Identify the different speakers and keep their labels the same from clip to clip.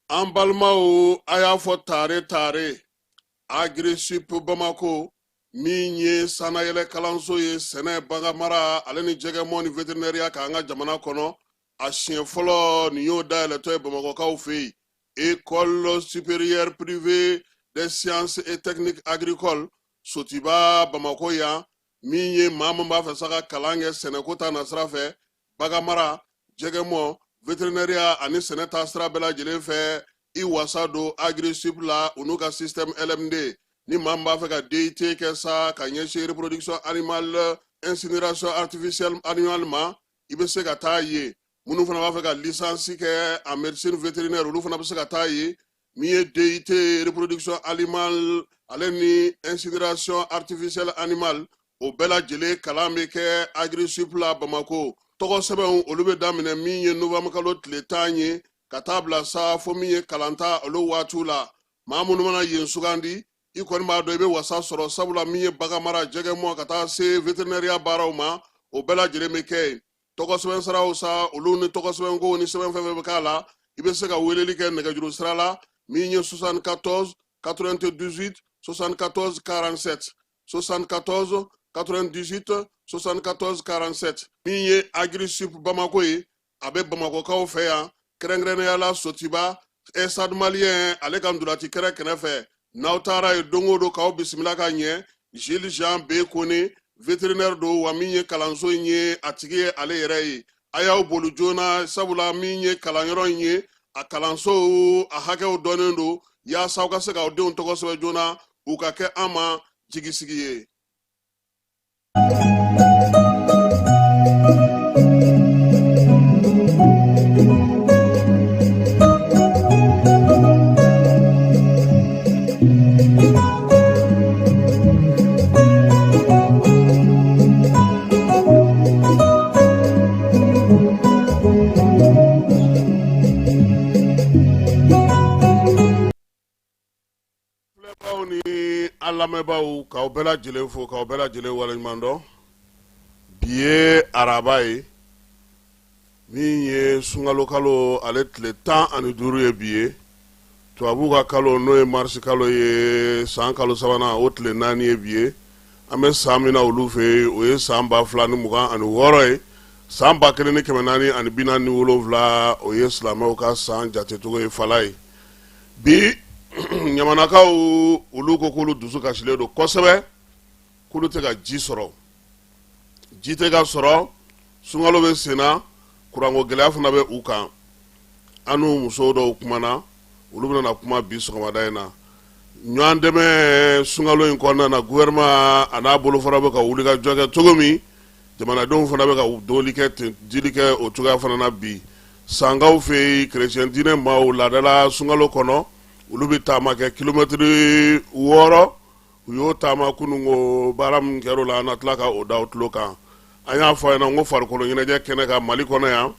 Speaker 1: An balimaw, a y'a fɔ tare tare, Agirisup Bamako min ye sannayɛlɛ kalanso ye sɛnɛ, baganmara ale ni jɛgɛmɔ ni veterinɛriya kan an ka jamana kɔnɔ, a siɲɛ fɔlɔ nin y'o dayɛlɛtɔ ye Bamakɔkaw fɛ yen. École supérieure privée des sciences et techniques agricoles Sotiba Bamakɔ yan, min ye maa min b'a fɛ sa ka kalan kɛ sɛnɛko ta nasira fɛ, baganmara, jɛgɛmɔ, veterinɛriya ani sɛnɛ ta sira bɛɛ lajɛlen fɛ, i wasa don Agirisup la u n'u ka système LMD. Ni maa min b'a fɛ ka DUT kɛ sa ka ɲɛsin reproduction animale, incinération artificielle animale ma, i bɛ se ka taa yen. Minnu fana b'a fɛ ka licence kɛ en médecine vétérinaire, olu fana bɛ se ka taa yen. Min ye DUT reproduction animale ale ni incinération artificielle animale, o bɛɛ lajɛlen kalan bɛ kɛ Agirisup la Bamako. Tɔgɔ sɛbɛnw, olu bɛ daminɛ min ye novembre kalo tile 10 ye ka taa bila sa fo min ye kalanta olu waatiw la. Maa minnu mana yen sugandi, i kɔni b'a dɔn i bɛ wasa sɔrɔ, sabula min ye baganmara, jɛgɛmɔ ka taa se veterinɛriya baaraw ma, o bɛɛ lajɛlen bɛ kɛ yen. Tɔgɔ sɛbɛn siraw sa, olu ni tɔgɔ sɛbɛnkow ni sɛbɛn fɛn fɛn bɛ k'a la, i bɛ se ka weleli kɛ nɛgɛjuru sira la min ye 74 98 74 47, 74 98 74 47. Min ye Agirisup Bamako ye, a bɛ Bamakɔkaw fɛ yan, kɛrɛnkɛrɛnnenya la Sotiba, Stade Malien ale ka ntolaci kɛrɛ kɛrɛfɛ. N'aw taara yen don o don, k'aw bisimila ka ɲɛ. Gilles Jean B Kone, vétérinaire don, wa min ye kalanso in ye, a tigi ye ale yɛrɛ ye. A y'aw boli joona, sabula min ye kalanyɔrɔ in ye, a kalanso a hakɛw dɔnnen don, yaasa aw ka se k'aw denw tɔgɔ sɛbɛn joona, u ka kɛ an ma jigisigi ye. Filɛbaaw ni an lamɛnbaaw, k'aw bɛɛ lajɛlen fo, k'aw bɛɛ lajɛlen waleɲuman dɔn. Bi ye araba ye, min ye sunkalo kalo ale tile 15 ye bi ye. Tubabuw ka kalo, n'o ye marisi kalo ye, san kalo sabanan, o tile 4 ye bi ye. An bɛ san min na olu fɛ yen, o ye san 2026 ye. San 1447, o ye silamɛw ka san jatecogo ye. Fala ye bi, ɲamanakaw olu ko k'olu dusu kasilen don kosɛbɛ, k'olu tɛ ka ji sɔrɔ, ji tɛ ka sɔrɔ, sunkalo bɛ senna, kuranko gɛlɛya fana bɛ u kan. An n'u musow dɔw kumana, olu bɛna kuma bi sɔgɔmada in na. Ɲɔgɔn dɛmɛ sunkalo in kɔnɔna na, gouvernement a n'a bolofara bɛ ka wulikajɔ kɛ cogo min, jamanadenw fana bɛ ka doli kɛ ten, dili kɛ o cogoya fana na. Bi sankaw fɛ yen, kerecɛn diinɛ maaw laadala sunkalo kɔnɔ, olu bɛ taama kɛ kilomɛtiri 6. U y'o taama kununko, baara min kɛra o la, an na tila ka o da aw tulo kan. An y'a fɔ a ɲɛna ko farikolo ɲɛnajɛ kɛnɛ kan Mali kɔnɔ yan,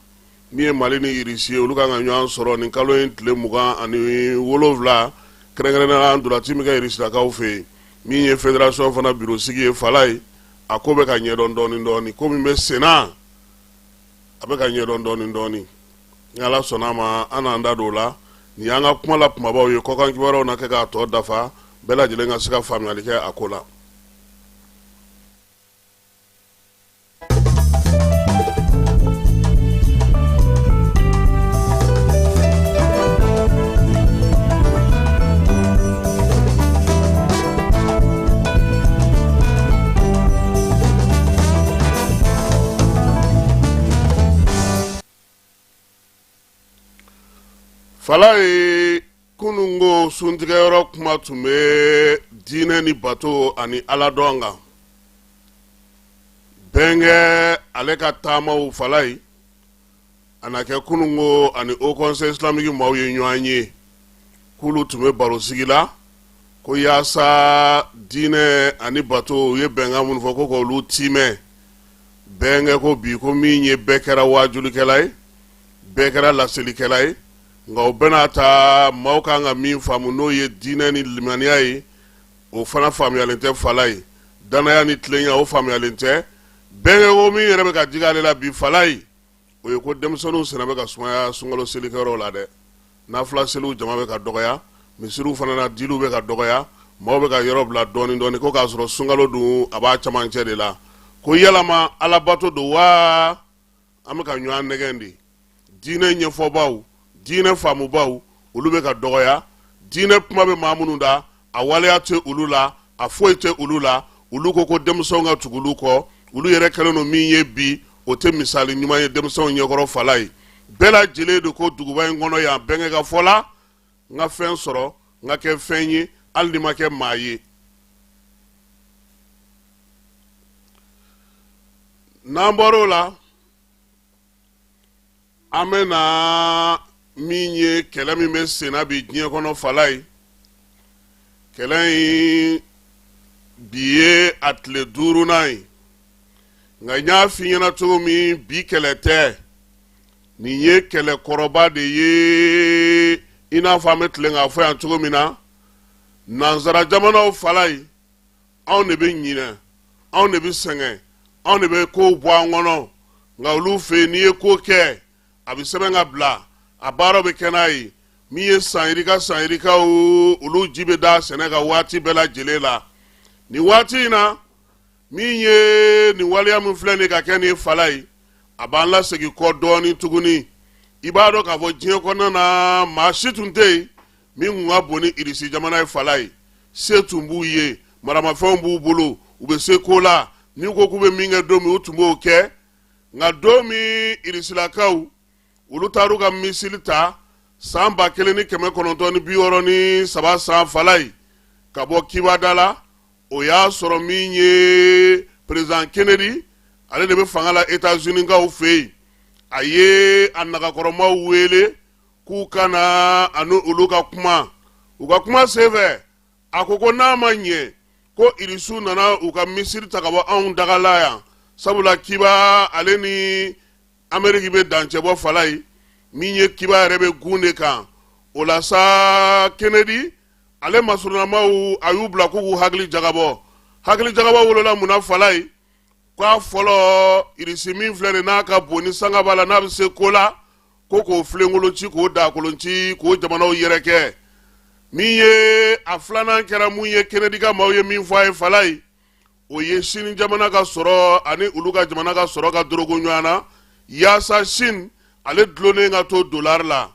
Speaker 1: min ye Mali ni Irisi ye, olu kan ka ɲɔgɔn sɔrɔ nin kalo in tile 27, kɛrɛnkɛrɛnnenya la ntolaci min kɛ Irisilakaw fɛ yen. Min ye fédération fana biro sigi ye, Fala ye, a ko bɛ ka ɲɛdɔn dɔɔnin dɔɔnin, ko min bɛ senna, a bɛ ka ɲɛdɔn dɔɔnin dɔɔnin. Ni Ala sɔnna a ma, an n'an da don o la. Nin y'an ka kuma la kumabaw ye. Kɔkan kibaruyaw na kɛ k'a tɔ dafa, bɛɛ lajɛlen ka se ka faamuyali kɛ a ko la. Fala ye, kununko suntigɛyɔrɔ kuma tun bɛ diinɛ ni bato ani aladɔn kan. Bɛnkɛ ale ka taamaw Falayi, a na kɛ kununko ani Haut Conseil islamique maaw ye ɲɔgɔn ye, k'olu tun bɛ barosigi la ko yaasa diinɛ ani bato, u ye bɛnkan minnu fɔ ko k'olu tiimɛ. Bɛnkɛ ko bi ko min ye bɛɛ kɛra waajulikɛla ye, bɛɛ kɛra laselikɛla ye, nka o bɛɛ n'a ta maaw kan ka min faamu n'o ye diinɛ ni limaniya ye, o fana faamuyalen tɛ Falayi. Danaya ni tilenya, o faamuyalen tɛ. Bɛnkɛ ko min yɛrɛ bɛ ka digi ale la bi Falayi, o ye ko denmisɛnninw senna bɛ ka sumaya sunkalo selikɛyɔrɔw la dɛ. Nafila seliw jama bɛ ka dɔgɔya, misiriw fana na diliw bɛ ka dɔgɔya, maaw bɛ ka yɔrɔ bila dɔɔni dɔɔni, ko k'a sɔrɔ sunkalo dun a b'a camancɛ de la. Ko yalama alabato don wa an bɛ ka ɲɔgɔn nɛgɛn de? Diinɛ ɲɛfɔbaw, diinɛ faamubaw, olu bɛ ka dɔgɔya. Diinɛ kuma bɛ maa minnu da, a waleya tɛ olu la, a foyi tɛ olu la. Olu ko ko denmisɛnw ka tugu olu kɔ. Olu yɛrɛ kɛlen don min ye bi, o tɛ misali ɲuman ye denmisɛnw ɲɛkɔrɔ Falayi. Bɛɛ lajɛlen de ko duguba in kɔnɔ yan, bɛnkɛ ka fɔ la, n ka fɛn sɔrɔ, n ka kɛ fɛn ye, hali ni ma kɛ maa ye. N'an bɔr'o la, an bɛ na min ye kɛlɛ min bɛ senna bi diɲɛ kɔnɔ Falayi. Kɛlɛ in bi ye a tile duurunan ye, nka n y'a f'i ɲɛna cogo min, bi kɛlɛ tɛ, nin ye kɛlɛ kɔrɔba de ye. I n'a fɔ an bɛ tilen k'a fɔ yan cogo min na, nansara jamanaw Falayi, anw de bɛ ɲinɛ, anw de bɛ sɛgɛn, anw de bɛ kow bɔ an kɔnɔ, nka olu fɛ yen, n'i ye ko kɛ, a bɛ sɛbɛn ka bila, a baaraw bɛ kɛ n'a ye. Min ye san yirika san yirikaw, olu ji bɛ da sɛnɛ kan waati bɛɛ lajɛlen la. Nin waati in na, min ye nin waleya min filɛ nin ka kɛ nin Falayi, a b'an lasegin kɔ dɔɔnin tuguni. I b'a dɔn k'a fɔ diɲɛ kɔnɔna na, maa si tun tɛ yen min tun ka bon ni Irisi jamana ye Falayi. Se tun b'u ye, maramafɛnw b'u bolo, u bɛ se ko la. N'u ko k'u bɛ min kɛ don min, u tun b'o kɛ. Nka don min Irisilakaw olu taar'u ka misili ta san 1963 san Falayi, ka bɔ Kiba da la, o y'a sɔrɔ min ye président Kennedy, ale de bɛ fanga la États-Unis kaw fɛ yen. A ye a nagakɔrɔmaw wele k'u ka na a ni olu ka kuma. U ka kuma senfɛ, a ko ko n'a ma ɲɛ ko Irisiw nana u ka misiri ta ka bɔ anw daga la yan, sabula Kiba ale ni Ameriki bɛ dancɛ bɔ Falayi, min ye Kiba yɛrɛ bɛ gun de kan. O la sa, Kennedy ale masurunnamaw, a y'u bila k'u k'u hakili jagabɔ. Hakili jagabɔ wolola mun na Falayi? K'a fɔlɔ, Irisi min filɛ nin, n'a ka bon ni sanga b'a la, n'a bɛ se ko la, ko k'o filenkolon ci, k'o daakolon ci, k'o jamanaw yɛrɛkɛ. Min ye a filanan kɛra mun ye, Kennedy ka maaw ye min fɔ a ye Falayi, o ye Sini jamana ka sɔrɔ ani olu ka jamana ka sɔrɔ ka dorogo ɲɔgɔn na, yaasa Sini ale dulonnen ka to dolari la.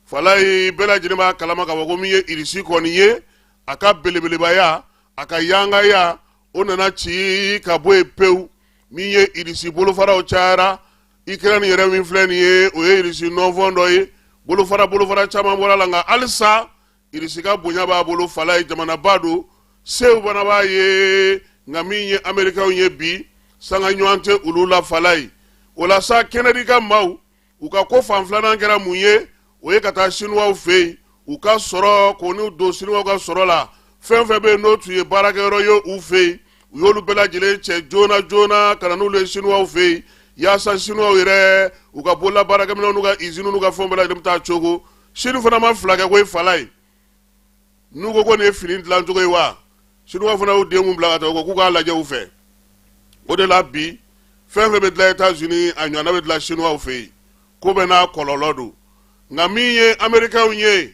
Speaker 1: Falayi, bɛɛ lajɛlen b'a kalama k'a fɔ ko min ye Irisi kɔni ye, a ka belebelebaya, a ka yangaya, o nana ci ka bɔ yen pewu. Min ye Irisi bolofaraw cayara, Ukraine yɛrɛ min filɛ nin ye, o ye Irisi nɔnfɔn dɔ ye. Bolofara bolofara caman bɔra la, nka halisa Irisi ka bonya b'a bolo Falayi, jamanaba don, sew fana b'a ye. Nka min ye Amerikɛnw ye bi, sanga ɲɔgɔn tɛ olu la Falayi. O la sa, Kennedy ka maaw, u ka ko fan filanan kɛra mun ye? O ye ka taa Sinuwaw fɛ yen, u ka sɔrɔ k'o n'u don Sinuwaw ka sɔrɔ la. Fɛn fɛn bɛ yen n'o tun ye baarakɛyɔrɔ ye u fɛ yen, u y'olu bɛɛ lajɛlen cɛ joona joona ka na n'olu ye Sinuwaw fɛ yen, yaasa Sinuwaw yɛrɛ u ka bolola baarakɛminɛnw n'u ka iziniw n'u ka fɛnw bɛɛ lajɛlen bɛ taa cogo. Sini fana ma fila kɛ koyi Falayi. N'u ko ko nin ye fini dilancogo ye wa, Sinuwa fana y'u den mun bila ka taa, u ko k'u k'a lajɛ u fɛ. O de la bi, fɛn fɛn bɛ dilan États-Unis, a ɲɔgɔnna bɛ dilan Sinuwaw fɛ yen. Ko bɛɛ n'a kɔlɔlɔ don. Nka min ye Amerikɛnw ye,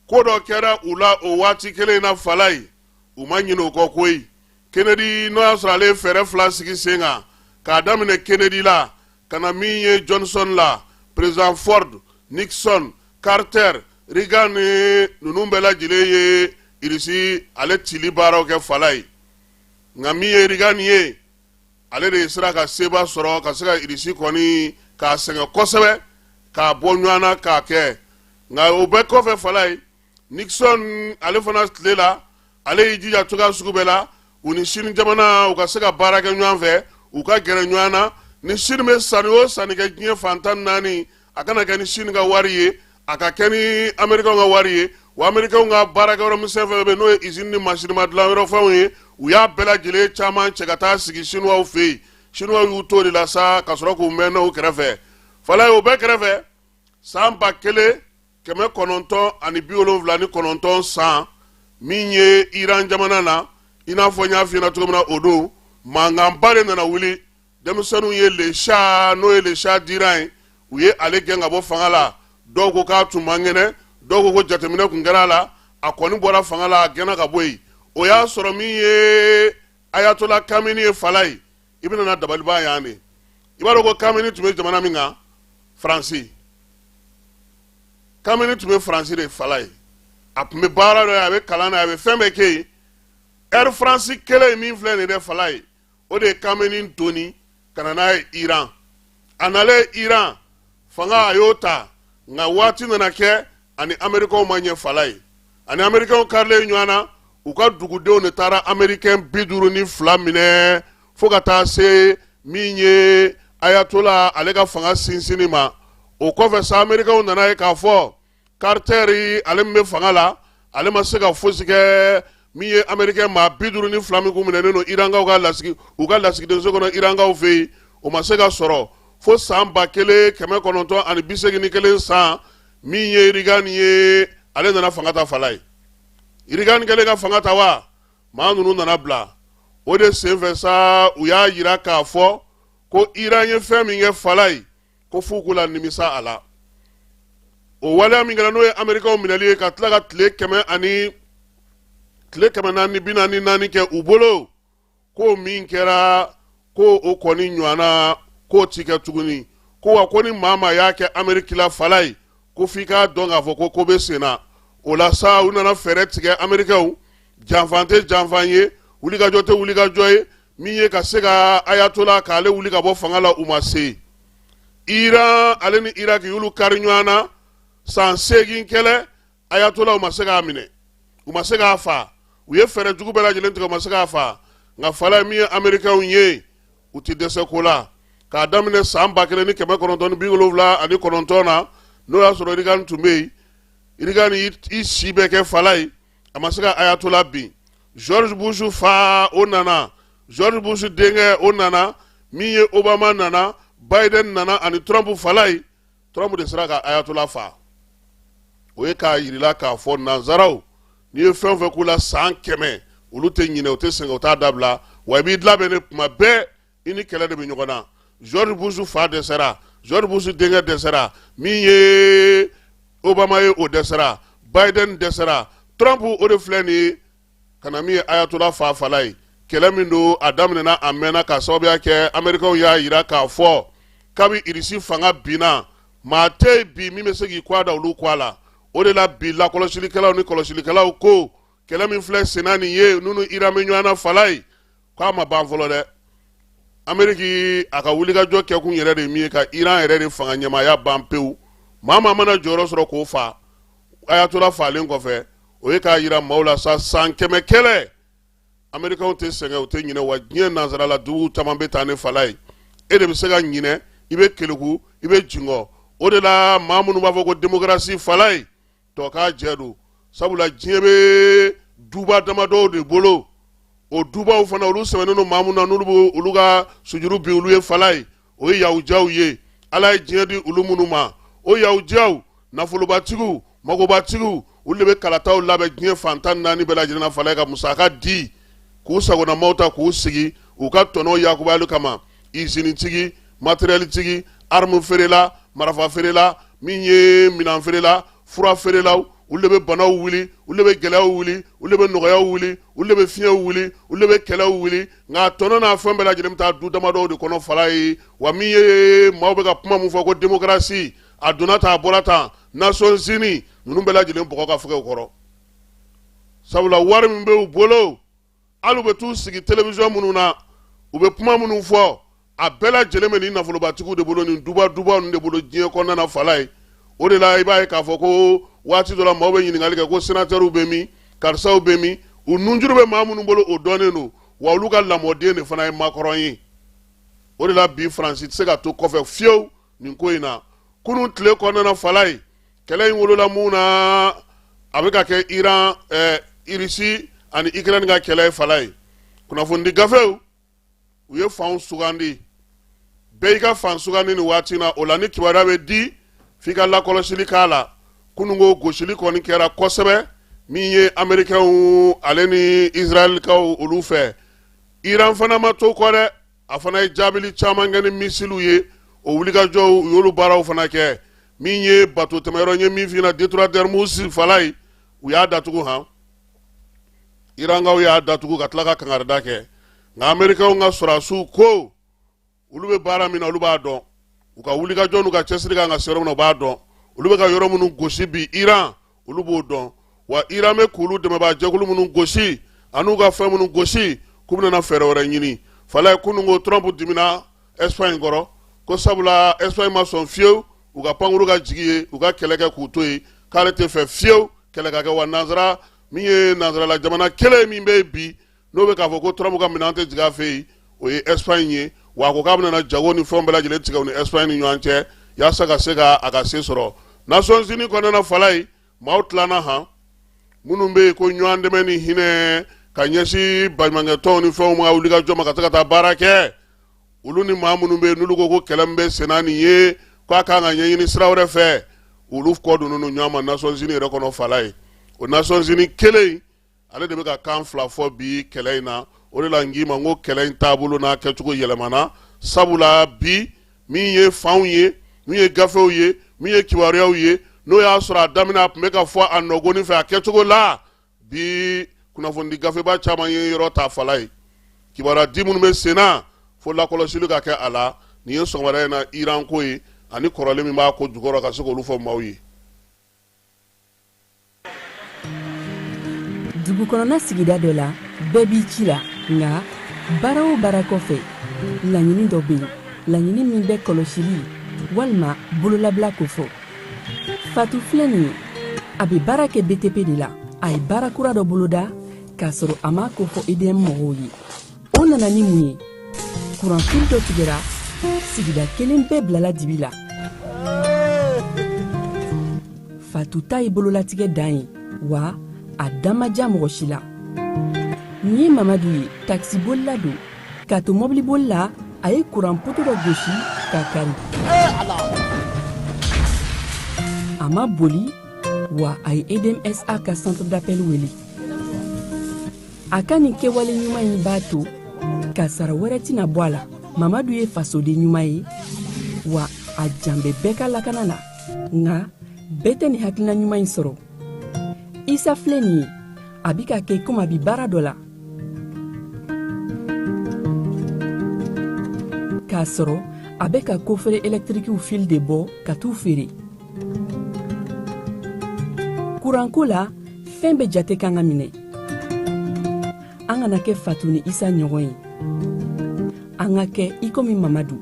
Speaker 1: ko dɔ kɛra u la o waati kelen in na Falayi, u ma ɲinɛ o kɔ koyi. Kennedy, n'o y'a sɔrɔ ale ye fɛɛrɛ fila sigi sen kan, k'a daminɛ Kennedy la ka na min ye Johnson la, président Ford, Nixon, Carter, Reagan ni ninnu bɛɛ lajɛlen ye Irisi ale cili baaraw kɛ Falayi. Nka min ye Reagan ye, ale de sera ka seba sɔrɔ ka se ka Irisi kɔni k'a sɛgɛn kosɛbɛ, k'a bɔ ɲɔgɔn na k'a kɛ. Nka o bɛɛ kɔfɛ Falayi, Nixon ale fana tile la, ale y'i jija cogoya sugu bɛɛ la u ni Sini jamana u ka se ka baara kɛ ɲɔgɔn fɛ. U ka gɛrɛ ɲɔgɔn na. Ni Sini bɛ sanni o sanni kɛ diɲɛ fan 14, a kana kɛ ni Sini ka wari ye, a ka kɛ ni Amerikɛnw ka wari ye. Wa Amerikɛnw ka baarakɛyɔrɔ misɛn fɛn fɛn bɛ, n'o ye usine ni masinima dilanyɔrɔ fɛnw ye, u y'a bɛɛ lajɛlen caman cɛ ka taa sigi Sinuwaw fɛ yen. Sinuwaw y'u to de la sa ka sɔrɔ k'u mɛn n'o kɛrɛfɛ. Falaye, o bɛɛ kɛrɛfɛ, san 1979 san, min ye Iran jamana na, i n'a fɔ n y'a f'i ɲɛna cogo min na, o don mankanba de nana wuli. Denmisɛnninw ye le Shah, n'o ye le Shah d'Iran ye, u ye ale gɛn ka bɔ fanga la. Dɔw ko k'a tun man kɛnɛ, dɔw ko ko jateminɛ tun kɛra a la. A kɔni bɔra fanga la, a gɛnna ka bɔ yen. O y'a sɔrɔ min ye Ayatola Kameni ye, Falaye, i bɛna na dabaliban yan de. I b'a dɔn ko Kameni tun bɛ jamana min kan, Faransi. Kameni tun bɛ Faransi de, Falaye. A tun bɛ baara dɔ ye, a bɛ kalan na, a bɛ fɛn bɛɛ kɛ yen. Air France kelen min filɛ nin ye dɛ, Falaye, o de ye Kameni doni ka na n'a ye Iran. A nalen Iran, fanga a y'o ta, nka waati nana kɛ ani Amerikɛnw ma ɲɛ, Falaye. Ani Amerikɛnw karilen ɲɔgɔn na, u ka dugudenw de taara Amerikɛn 52 minɛ fo ka taa se min ye Ayatola ale ka fanga sinsinni ma. O kɔfɛ sa, Amerikɛnw nana ye k'a fɔ Carter, ale min bɛ fanga la, ale ma se ka fosi kɛ. Min ye Amerikɛn maa 52 min kun minɛnen don Irankaw ka lasigi, u ka lasigidenso kɔnɔ Irankaw fɛ yen, o ma se ka sɔrɔ fo san 1981 san. Min ye Reagan ye, ale nana fanga ta, Falaye. Reagan kɛlen ka fanga ta wa, maa ninnu nana bila. O de senfɛ sa, u y'a yira k'a fɔ ko Iran ye fɛn min kɛ, Falaye, ko f'u k'u la nimisa a la. O waleya min kɛra, n'o ye Amerikaw minɛli ye ka tila ka tile kɛmɛ ani tile 444 kɛ u bolo, ko min kɛra, ko o kɔni ɲɔgɔnna k'o ti kɛ tuguni. Ko wa ko ni maa maa y'a kɛ Ameriki la, Falaye, ko f'i k'a dɔn k'a fɔ ko ko bɛ sen na. O la sa, u nana fɛɛrɛ tigɛ Amerikɛnw, janfan tɛ janfan ye, wulikajɔ tɛ wulikajɔ ye, min ye ka se ka Ayatola k'ale wuli ka bɔ fanga la, u ma se. Iran ale ni Iraki y'olu kari ɲɔgɔn na san 8 kɛlɛ. Ayatola, u ma se k'a minɛ, u ma se k'a fa. U ye fɛɛrɛ jugu bɛɛ lajɛlen tigɛ, u ma se k'a fa. Nka Falaye, min ye Amerikɛnw ye, u tɛ dɛsɛ ko la. K'a daminɛ san 1979 na, n'o y'a sɔrɔ Reagan tun bɛ yen, Reagan y'i si bɛɛ kɛ, Falaye, a ma se ka Ayatola bin. George Bush fa, o nana, George Bush denkɛ, o nana, min ye Obama nana, Biden nana ani Trump. Falaye, Trump de sera ka Ayatola fa. O ye k'a yirila k'a fɔ nanzaraw, n'i ye fɛn o fɛn k'u la san 100, olu tɛ ɲinɛ, u tɛ sɛgɛn, u t'a dabila. Wa i b'i labɛn de tuma bɛɛ, i ni kɛlɛ de bɛ ɲɔgɔn na. George Bush fa dɛsɛra, George Bush denkɛ dɛsɛra, min ye Obama ye, o dɛsɛra, Biden dɛsɛra, Trump o de filɛ nin ye ka na min ye Ayatola fa, Falaye. Kɛlɛ min don, a daminɛna a mɛnna, k'a sababuya kɛ Amerikɛnw y'a yira k'a fɔ kabi Irisi fanga binna, maa tɛ yen bi min bɛ se k'i kɔ da olu kɔ a la. O de la bi, lakɔlɔsilikɛlaw ni kɔlɔsilikɛlaw ko kɛlɛ min filɛ senna nin ye, n'u ni Iran bɛ ɲɔgɔn na, Falaye, k'a ma ban fɔlɔ dɛ. Ameriki a ka wulikajɔ kɛkun yɛrɛ de ye min ye, ka Iran yɛrɛ de fanga ɲɛmaaya ban pewu. Maa maa mana jɔyɔrɔ sɔrɔ k'o fa, Ayatola falen kɔfɛ, o ye k'a yira maaw la sa, san 100 kɛlɛ, Amerikɛnw tɛ sɛgɛn, u tɛ ɲinɛ. Wa diɲɛ nansarala dugu caman bɛ taa ni Falaye, e de bɛ se ka ɲinɛ, i bɛ keleku, i bɛ jingɔ. O de la maa minnu b'a fɔ ko démocratie, Falaye, tɔ k'a jɛ don, sabula diɲɛ bɛ duba damadɔw de bolo. O dubaw fana, olu sɛbɛnnen don maa minnu na, n'olu bɛ olu ka sujuru bin olu ye, Falaye, o ye yahudiyaw ye. Ala ye diɲɛ di olu minnu ma, o yahudiyaw, nafolobatigiw, magobatigiw, olu de bɛ kalataw labɛn diɲɛ fan 14 bɛɛ lajɛlen na, Falaye, ka musaka di k'u sagonamaw ta k'u sigi u ka tɔnɔ yakubayali kama. Izinitigi, matériel-tigi, arme feerela, marafa feerela, min ye minan feerela, fura feerelaw, olu de bɛ banaw wuli, olu de bɛ gɛlɛyaw wuli, olu de bɛ nɔgɔyaw wuli, olu de bɛ fiɲɛw wuli, olu de bɛ kɛlɛw wuli. Nka tɔnɔ n'a fɛn bɛɛ lajɛlen bɛ taa du damadɔw de kɔnɔ, Falaye. Wa min ye maaw bɛ ka kuma min fɔ ko démocratie, a donna tan, a bɔra tan, Nations Unies ninnu bɛɛ lajɛlen bɔgɔ ka fɛgɛn u kɔrɔ, sabula wari min bɛ u bolo, hali u bɛ t'u sigi télévision minnu na, u bɛ kuma minnu fɔ, a bɛɛ lajɛlen bɛ nin nafolobatigiw de bolo, nin duba duba ninnu de bolo diɲɛ kɔnɔna na, Falaye. O de la i b'a ye k'a fɔ ko waati dɔ la, maaw bɛ ɲininkali kɛ ko sénateurw bɛ min, karisaw bɛ min. U nunjuru bɛ maa minnu bolo, o dɔnnen don. Wa olu ka lamɔden de fana ye Macron ye. O de la bi Faransi tɛ se ka to kɔfɛ fiyewu nin ko in na. Kunun tile kɔnɔna na, Falaye, kɛlɛ in wolola mun na? A bɛ ka kɛ Iran, Irisi ani Ukraine ka kɛlɛ ye. Falaye, kunnafonidi gafew, u ye fanw sugandi, bɛɛ y'i ka fan sugandi nin waati na. O la ni kibaruya bɛ di, f'i ka lakɔlɔsili k'a la. Kununko gosili kɔni kɛra kosɛbɛ min ye Amerikɛnw ale ni Israɛlikaw olu fɛ. Iran fana ma to kɔ dɛ, a fana ye jaabili caman kɛ ni misiliw ye. O wulikajɔw, u y'olu baaraw fana kɛ. Min ye bato tɛmɛyɔrɔ ye, min f'i ɲɛna, détroit d'Ormuz, Falaye, u y'a datugu han. Irankaw y'a datugu ka tila ka kangarida kɛ. Nka Amerikɛnw ka sɔrɔdasiw ko olu bɛ baara min na, olu b'a dɔn. U ka wulikajɔ n'u ka cɛsiri kan ka se yɔrɔ min na, u b'a dɔn. Olu bɛ ka yɔrɔ minnu gosi bi Iran, olu b'o dɔn. Wa Iran bɛ k'olu dɛmɛbaa jɛkulu minnu gosi an'u ka fɛn minnu gosi, k'u bɛna fɛɛrɛ wɛrɛ ɲini. Falaye, kunun ko Trump dimina Espagne kɔrɔ ko sabula Espagne ma sɔn fiyewu u ka pankuru ka jigi ye, u ka kɛlɛ kɛ k'u to yen, k'ale tɛ fɛ fiyewu kɛlɛ ka kɛ. Wa nansara min ye nansarala jamana kelen min bɛ yen bi, n'o bɛ k'a fɔ ko Trump ka minɛn tɛ jigin a fɛ yen, o ye Espagne ye. Wa a ko k'a bɛna jago ni fɛnw bɛɛ lajɛlen tigɛ u ni Espagne ni ɲɔgɔn cɛ yaasa ka se ka a ka se sɔrɔ. Nations Unies kɔnɔna, Falaye, maaw tilanna han. Minnu bɛ yen ko ɲɔgɔn dɛmɛ ni hinɛ ka ɲɛsin baɲumankɛtɔnw ni fɛnw ma, wulikajɔ ma ka se ka taa baara kɛ, olu ni maa minnu bɛ yen n'olu ko ko kɛlɛ min bɛ senna nin ye, k'a kan ka ɲɛɲini sira wɛrɛ fɛ, olu kɔ donnen don ɲɔgɔn ma Nations Unies yɛrɛ kɔnɔ. Falaye, o Nations Unies kelen ale de bɛ ka kan fila fɔ bi kɛlɛ in na. O de la n k'i ma n ko kɛlɛ in taabolo n'a kɛcogo yɛlɛmana, sabula bi min ye fanw ye, min ye gafew ye, min ye kibaruyaw ye, n'o y'a sɔrɔ a daminɛ a tun bɛ ka fɔ a nɔgɔnin fɛ a kɛcogo la, bi kunnafonidi gafeba caman ye yɔrɔ ta. Falaye, kibaruya di minnu bɛ senna, fo lakɔlɔsili ka kɛ a la. Nin ye sɔgɔmada in na Iran ko ye ani kɔrɔlen min b'a ko jukɔrɔ, ka se k'olu fɔ maaw ye.
Speaker 2: Dugu kɔnɔna sigida dɔ la, bɛɛ b'i ci la. Nka baara o baara kɔfɛ, laɲini dɔ bɛ yen, laɲini min bɛ kɔlɔsili walima bololabila kofɔ. Fatu filɛ nin ye, a bɛ baara kɛ BTP de la. A ye baara kura dɔ boloda k'a sɔrɔ a m'a kofɔ EDM mɔgɔw ye. O nana ni mun ye? Kuranfili dɔ tigɛra, sigida kelen bɛɛ bilala dibi la. Fatu ta ye bololatigɛ dan ye, wa a da ma diya mɔgɔ si la. Nin ye Mamadu ye, takisibolila don. K'a to mɔbiliboli la, a ye kuran poto dɔ gosi k'a kari. A ma boli, wa a ye EDMSA ka centre d'appel wele. A ka nin kɛwale ɲuman in b'a to kasara wɛrɛ tɛna bɔ a la. Mamadu ye fasoden ɲuman ye, wa a jan bɛ bɛɛ ka lakana la. Nka bɛɛ tɛ nin hakilina ɲuman in sɔrɔ. Isa filɛ nin ye, a bi ka kɛ komi a bi baara dɔ la, k'a sɔrɔ a bɛ ka coffret ɛlɛtirikiw fil de bɔ ka t'u feere. Kuranko la, fɛn bɛɛ jate kan ka minɛ. An kana kɛ Fatu ni Isa ɲɔgɔn ye, an ka kɛ i komi Mamadu.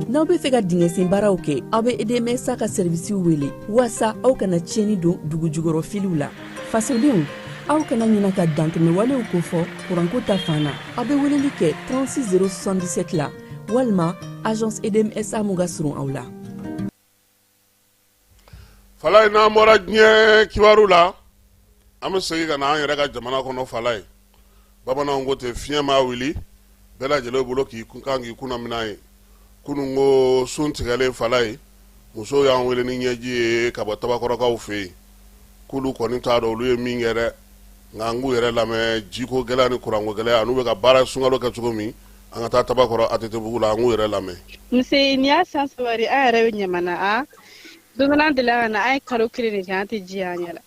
Speaker 2: N'aw bɛ fɛ ka dingɛsen baaraw kɛ, aw bɛ EDMSA ka sɛrivisiw wele waasa aw kana tiɲɛni don dugu jukɔrɔ filiw la. Fasodenw, aw kana ɲina ka dantɛmɛwalew kofɔ kuranko ta fan na. Aw bɛ weleli kɛ 36 077 la walima agence EDMSA mun ka surun aw la.
Speaker 1: Falaye, n'an bɔra diɲɛ kibaru la, an bɛ segin ka na an yɛrɛ ka jamana kɔnɔ. Falaye, bamananw ko ten, fiɲɛ maa wuli bɛɛ lajɛlen bolo k'i kun kan k'i kunna minɛn ye. Kunun ko sun tigɛlen, Falaye, musow y'an wele ni ɲɛji ye ka bɔ Tabakɔrɔkaw fɛ yen, k'olu kɔni t'a dɔn olu ye min kɛ dɛ. Nka an k'u yɛrɛ lamɛn, jiko gɛlɛya ni kuranko gɛlɛya, n'u bɛ ka baara sunkalo kɛ cogo min. An ka taa Tabakɔrɔ ATT-bugu la, an k'u yɛrɛ lamɛn.
Speaker 3: Nse, nin y'a san 3 de, an yɛrɛ bɛ ɲamana. A don dɔ la, an delila ka na, an ye kalo kelen de kɛ, an tɛ ji y'an ɲɛ la.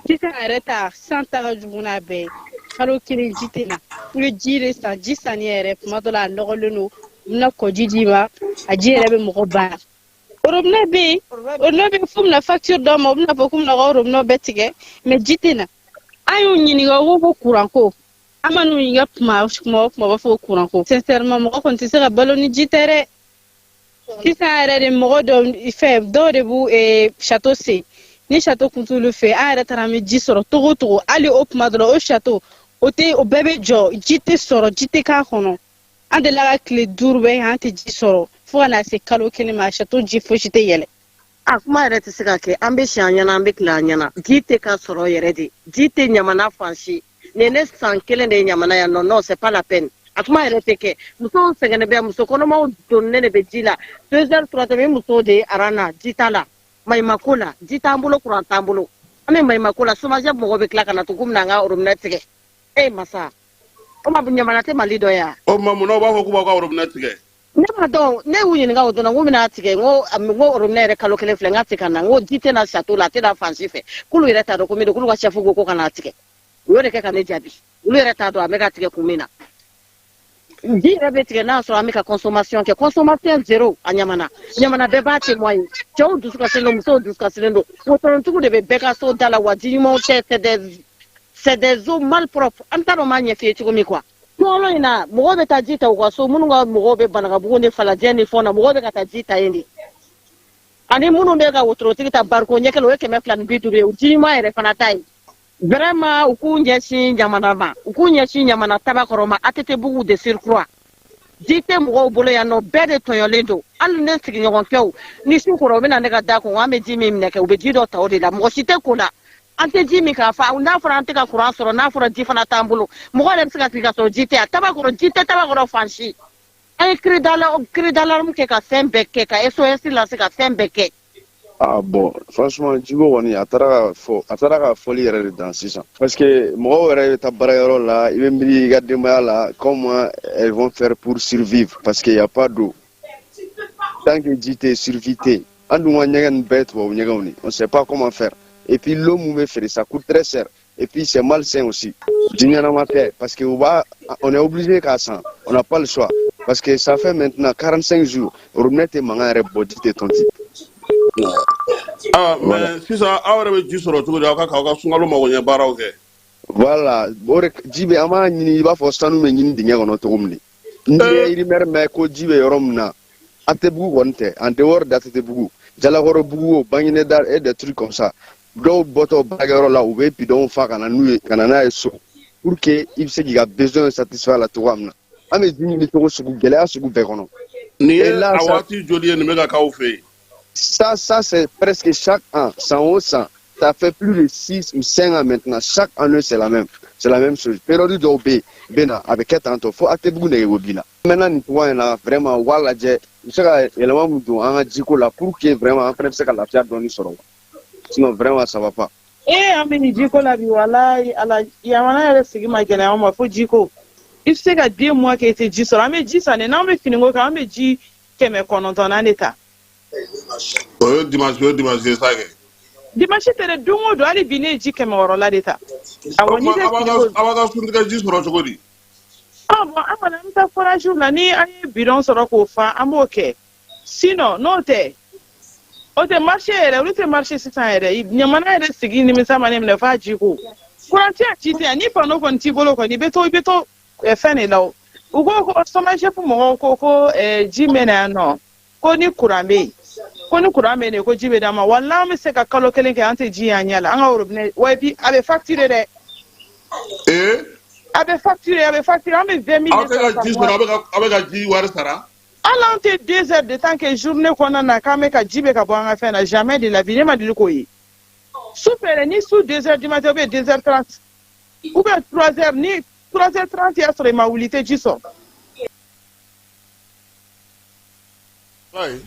Speaker 3: Sisan yɛrɛ ta, sisan ta ka jugu n'a bɛɛ ye. Kalo kelen ji tɛ na. I bɛ ji de san, ji sanni yɛrɛ, tuma dɔ la a nɔgɔlen don, u bɛna kɔji d'i ma, a ji yɛrɛ bɛ mɔgɔ bana. Robinet bɛ yen, robinet bɛ yen, f'u bɛna facture d'aw ma, u bɛna fɔ k'u bɛna ka robinet bɛɛ tigɛ, mais ji tɛ na. An y'u ɲininka, u ko ko kuranko. An ma n'u ɲininka kuma kuma o kuma, u b'a fɔ ko kuranko. Sincèrement, mɔgɔ kɔni tɛ se ka balo ni ji tɛ dɛ. Sisan yɛrɛ de, mɔgɔ dɔw fɛ, dɔw de b'u château sen. Ni château kun t'olu fɛ, an yɛrɛ taara an bɛ ji sɔrɔ togo o togo. Hali o tuma dɔ la, o château o tɛ, o bɛɛ bɛ jɔ, ji tɛ sɔrɔ, ji tɛ k'a kɔnɔ. An delila ka tile 5 bɛɛ kɛ an tɛ ji sɔrɔ, fo ka na se kalo kelen ma, château ji fosi tɛ yɛlɛ.
Speaker 4: A kuma yɛrɛ tɛ se ka kɛ. An bɛ si an ɲɛna, an bɛ tile an ɲɛna, ji tɛ ka sɔrɔ yɛrɛ de. Ji tɛ Ɲamana fan si. Nin ne san kelen de ye Ɲamana yan. Non, non, c'est pas la peine, a kuma yɛrɛ tɛ kɛ. Musow sɛgɛnnen bɛ, muso kɔnɔmaw donnen de bɛ ji la 2 heures, 3 heures. I musow de ye aran na, ji t'a la, maɲumako la, ji t'an bolo, kuran t'an bolo, an bɛ maɲumako la. SOMAGEP mɔgɔw bɛ tila ka na tugun k'u bɛna an ka robinet tigɛ. E masa, o ma Ɲamana tɛ Mali dɔ ye.
Speaker 1: O tuma, mun na u b'a fɔ k'u b'aw ka robinet tigɛ?
Speaker 4: Ne b'a dɔn, ne y'u ɲininka o don na, n ko bɛna tigɛ, n ko robinet yɛrɛ kalo kelen filɛ, n k'a tɛ ka na, n ko ji tɛ na château la, a tɛ na fan si fɛ. K'olu yɛrɛ t'a dɔn ko min don, k'olu ka chef ko ka n'a tigɛ. U y'o de kɛ ka ne jaabi. Olu yɛrɛ t'a dɔn a bɛ ka tigɛ kun min na. Ji yɛrɛ bɛ tigɛ n'a sɔrɔ an bɛ ka consommation kɛ, consommation zéro a Ɲamana. Ɲamana bɛɛ b'a témoigner. Cɛw dusu kasilen don, musow dusu kasilen don. Wotorotigiw de bɛ bɛɛ ka so da la, wa ji ɲumanw tɛ, c'est des eaux malpropres. An t'a dɔn n b'a ɲɛf'i ye cogo min quoi. Sunkalo in na, mɔgɔw bɛ taa ji ta u ka so. Minnu ka mɔgɔw bɛ Banakabugu ni Falajɛ ni fɛnw na, mɔgɔw bɛ ka taa ji ta yen de. Ani minnu bɛ ka wotorotigi ta bariko ɲɛ kelen, o ye 250 ye, o ji ɲuman yɛrɛ fana ta ye. Vraiment, u k'u ɲɛsin Ɲamana ma, u k'u ɲɛsin Ɲamana Tabakɔrɔ ma, ATT bugu de surcroît. Ji tɛ mɔgɔw bolo yan nɔ, bɛɛ de tɔɲɔlen don. Hali ne sigiɲɔgɔnkɛw, ni su kɔrɔ, u bɛ na ne ka da kun, an bɛ ji min minɛ kɛ, u bɛ ji dɔ ta o de la. Mɔgɔ si tɛ ko la, an tɛ ji min k'a fa. N'a fɔra an tɛ ka kuran sɔrɔ, n'a fɔra ji fana t'an bolo, mɔgɔ yɛrɛ bɛ se ka sigi ka sɔrɔ ji tɛ yan Tabakɔrɔ, ji tɛ Tabakɔrɔ fan si. An ye cri d'alarme kɛ, ka fɛn bɛɛ kɛ, ka SOS lase, ka fɛn bɛɛ kɛ.
Speaker 5: Ah bon, franchement, jiko kɔni, a taara ka fɔ, a taara ka fɔli yɛrɛ de dan sisan, parce que mɔgɔw yɛrɛ bɛ taa baarayɔrɔ la, i bɛ miiri i ka denbaya la, comment elles vont faire pour survivre, parce que y a pas d'eau. Tant que ji tɛ, survie tɛ yen. An dun ka ɲɛgɛn ninnu bɛɛ ye tubabu ɲɛgɛnw de, on sait pas comment faire. Et puis l'eau mun bɛ feere, ça coûte très cher et puis c'est malsain aussi. Ji ɲɛnama tɛ, parce que u b'a, on est obligé k'a san, on n'a pas le choix, parce que ça fait maintenant 45 jours, robinet tɛ mankan yɛrɛ bɔ, ji tɛ tɔnti.
Speaker 1: Ah, mais sisan aw yɛrɛ bɛ ji sɔrɔ cogo di aw ka k'aw ka sunkalo magoɲɛ baaraw kɛ?
Speaker 5: Voilà, o de ji bɛ, an b'a ɲini i b'a fɔ sanu bɛ ɲini dingɛ kɔnɔ cogo min de. N'i ye rumeur mɛn ko ji bɛ yɔrɔ min na, ATT-bugu kɔni tɛ, en dehors d'ATT-bugu, Jalakɔrɔbugu o, Baguineda et des trucs comme ça, dɔw bɔtɔ baarakɛyɔrɔ la, u bɛ bidɔnw fa ka na n'u ye, ka na n'a ye so, pour que i bɛ se k'i ka besoin satisfaire la cogoya min na. An bɛ ji ɲini cogo sugu, gɛlɛya sugu bɛɛ kɔnɔ.
Speaker 1: Nin ye a waati joli ye nin bɛ ka k'aw fɛ yen?
Speaker 5: Ça, c'est presque chaque an, san o san. Ça fait plus de 6 ou 5 ans maintenant. Chaque année, c'est la même. C'est la même chose. Période dɔw bɛ yen, bɛ na, a bɛ kɛ tan tɔ fo ATT-bugu nege bɔ b'i la. Maintenant, nin cogoya in na, vraiment, u b'a lajɛ, u bɛ se ka yɛlɛma min don an ka jiko la pour que vraiment an fana bɛ se ka lafiya dɔɔni sɔrɔ. Sinon, vraiment, ça va pas.
Speaker 6: Ee, an bɛ nin jiko la bi, walayi Ala, Yamana yɛrɛ sigi ma gɛlɛya anw ma fo jiko. I bɛ se ka 2 mois kɛ i tɛ ji sɔrɔ. An bɛ ji san de, n'an bɛ finiko kɛ, an bɛ ji 900 de ta.
Speaker 1: O ye dimanche, o ye dimanche ye sa kɛ.
Speaker 6: Dimanche tɛ dɛ, don o don, hali bi ne ye ji 600 la de ta. Awɔ, n'i tɛ finiko.
Speaker 1: Aw b'a ka suntigɛ ji sɔrɔ cogo di?
Speaker 6: Ah bon, an kɔni an bɛ taa forage la, ni an ye bidon sɔrɔ k'o fa, an b'o kɛ. Sinon n'o tɛ, o tɛ marché yɛrɛ, olu tɛ marché sisan yɛrɛ. Ɲamana yɛrɛ sigi nimisa ma ne minɛ f'a jiko. Courant tɛ yan, ji tɛ yan, ni panneau kɔni t'i bolo kɔni, i bɛ to fɛn de la o. U ko ko SOMAGEP mɔgɔw ko ji bɛ na yan nɔ, ko ni courant bɛ yen, ko ni courant bɛ yen, ko ji bɛ d'an ma. Walahi, an bɛ se ka kalo kelen kɛ an tɛ ji y'an ɲɛ la, an ka robinet wa. Et puis a bɛ facturer dɛ.
Speaker 1: Ee.
Speaker 6: A bɛ facturer, a bɛ facturer, an bɛ 20 000.
Speaker 1: Aw tɛ ka ji sɔrɔ, aw bɛ ka ji wari sara.
Speaker 6: Hali an tɛ 2 heures de temps kɛ journée kɔnɔna na k'an bɛ ka ji bɛ ka bɔ an ka fɛn na, jamais de la vie, ne ma deli k'o ye. Su fɛ dɛ, ni su 2 heures du matin ou bien 2h30 ou bien 3 heures, ni 3h30 y'a sɔrɔ i ma wuli, i tɛ ji sɔrɔ.
Speaker 1: Ayi,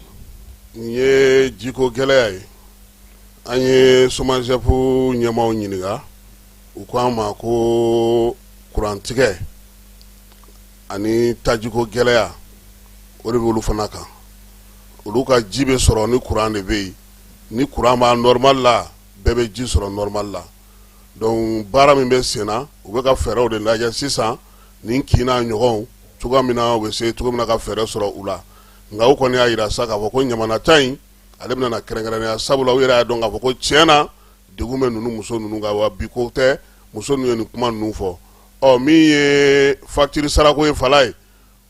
Speaker 1: nin ye jiko gɛlɛya ye. An ye SOMAGEP ɲɛmaaw ɲininka, u ko an ma ko kurantigɛ ani tajiko gɛlɛya, o de bɛ olu fana kan. Olu ka ji bɛ sɔrɔ ni kuran de bɛ yen. Ni kuran b'a normal la, bɛɛ bɛ ji sɔrɔ normal la. Donc baara min bɛ sen na, u bɛ ka fɛɛrɛw de lajɛ sisan nin kin n'a ɲɔgɔnw, cogoya min na u bɛ se cogo min na ka fɛɛrɛ sɔrɔ u la. Nka u kɔni y'a jira sa k'a fɔ ko Ɲamana ta in, ale bɛna na kɛrɛnkɛrɛnnenya, sabula u yɛrɛ y'a dɔn k'a fɔ ko tiɲɛ na, degun bɛ ninnu muso ninnu kan. Wa bi ko tɛ, muso ninnu ye nin kuma ninnu fɔ. Ɔ, min ye facture sarako ye, fala ye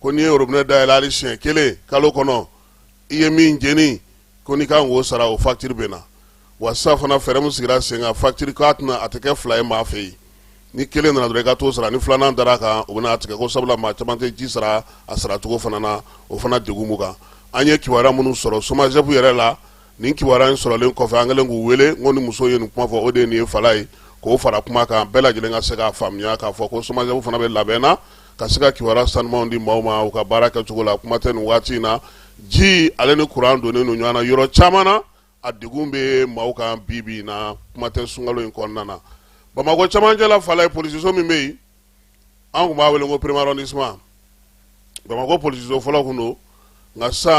Speaker 1: ko n'i ye robinet dayɛlɛ hali siɲɛ kelen kalo kɔnɔ, i ye min jeni, ko n'i kan k'o sara, o facture bɛ na. Wa sisan fana, fɛɛrɛ min sigira sen kan, facture k'a tɛna, a tɛ kɛ fila ye maa fɛ yen. Ni kelen nana dɔrɔn i ka t'o sara, ni filanan dara a kan, u bɛna a tigɛ, ko sabula maa caman tɛ ji sara a saracogo fana na. O fana degun b'u kan. An ye kibaruya minnu sɔrɔ SOMAGEP yɛrɛ la, nin kibaruya in sɔrɔlen kɔfɛ, an kɛlen k'u wele, n ko ni muso ye nin kuma fɔ, o de ye nin ye fala ye, k'o fara kuma kan, bɛɛ lajɛlen ka se k'a faamuya k'a fɔ ko SOMAGEP fana bɛ labɛn na ka se ka kibaruya sanumanw di maaw ma u ka baara kɛcogo la. Kuma tɛ nin waati in na, ji ale ni kuran donnen don ɲɔgɔn na yɔrɔ caman na, a degun bɛ maaw kan bi bi in na, kuma tɛ sunkalo in kɔnɔna na. Bamakɔ camancɛ la, Falaye, polisiso min bɛ yen, an tun b'a wele ko premier arrondissement, Bamakɔ polisiso fɔlɔ tun don, nka sisan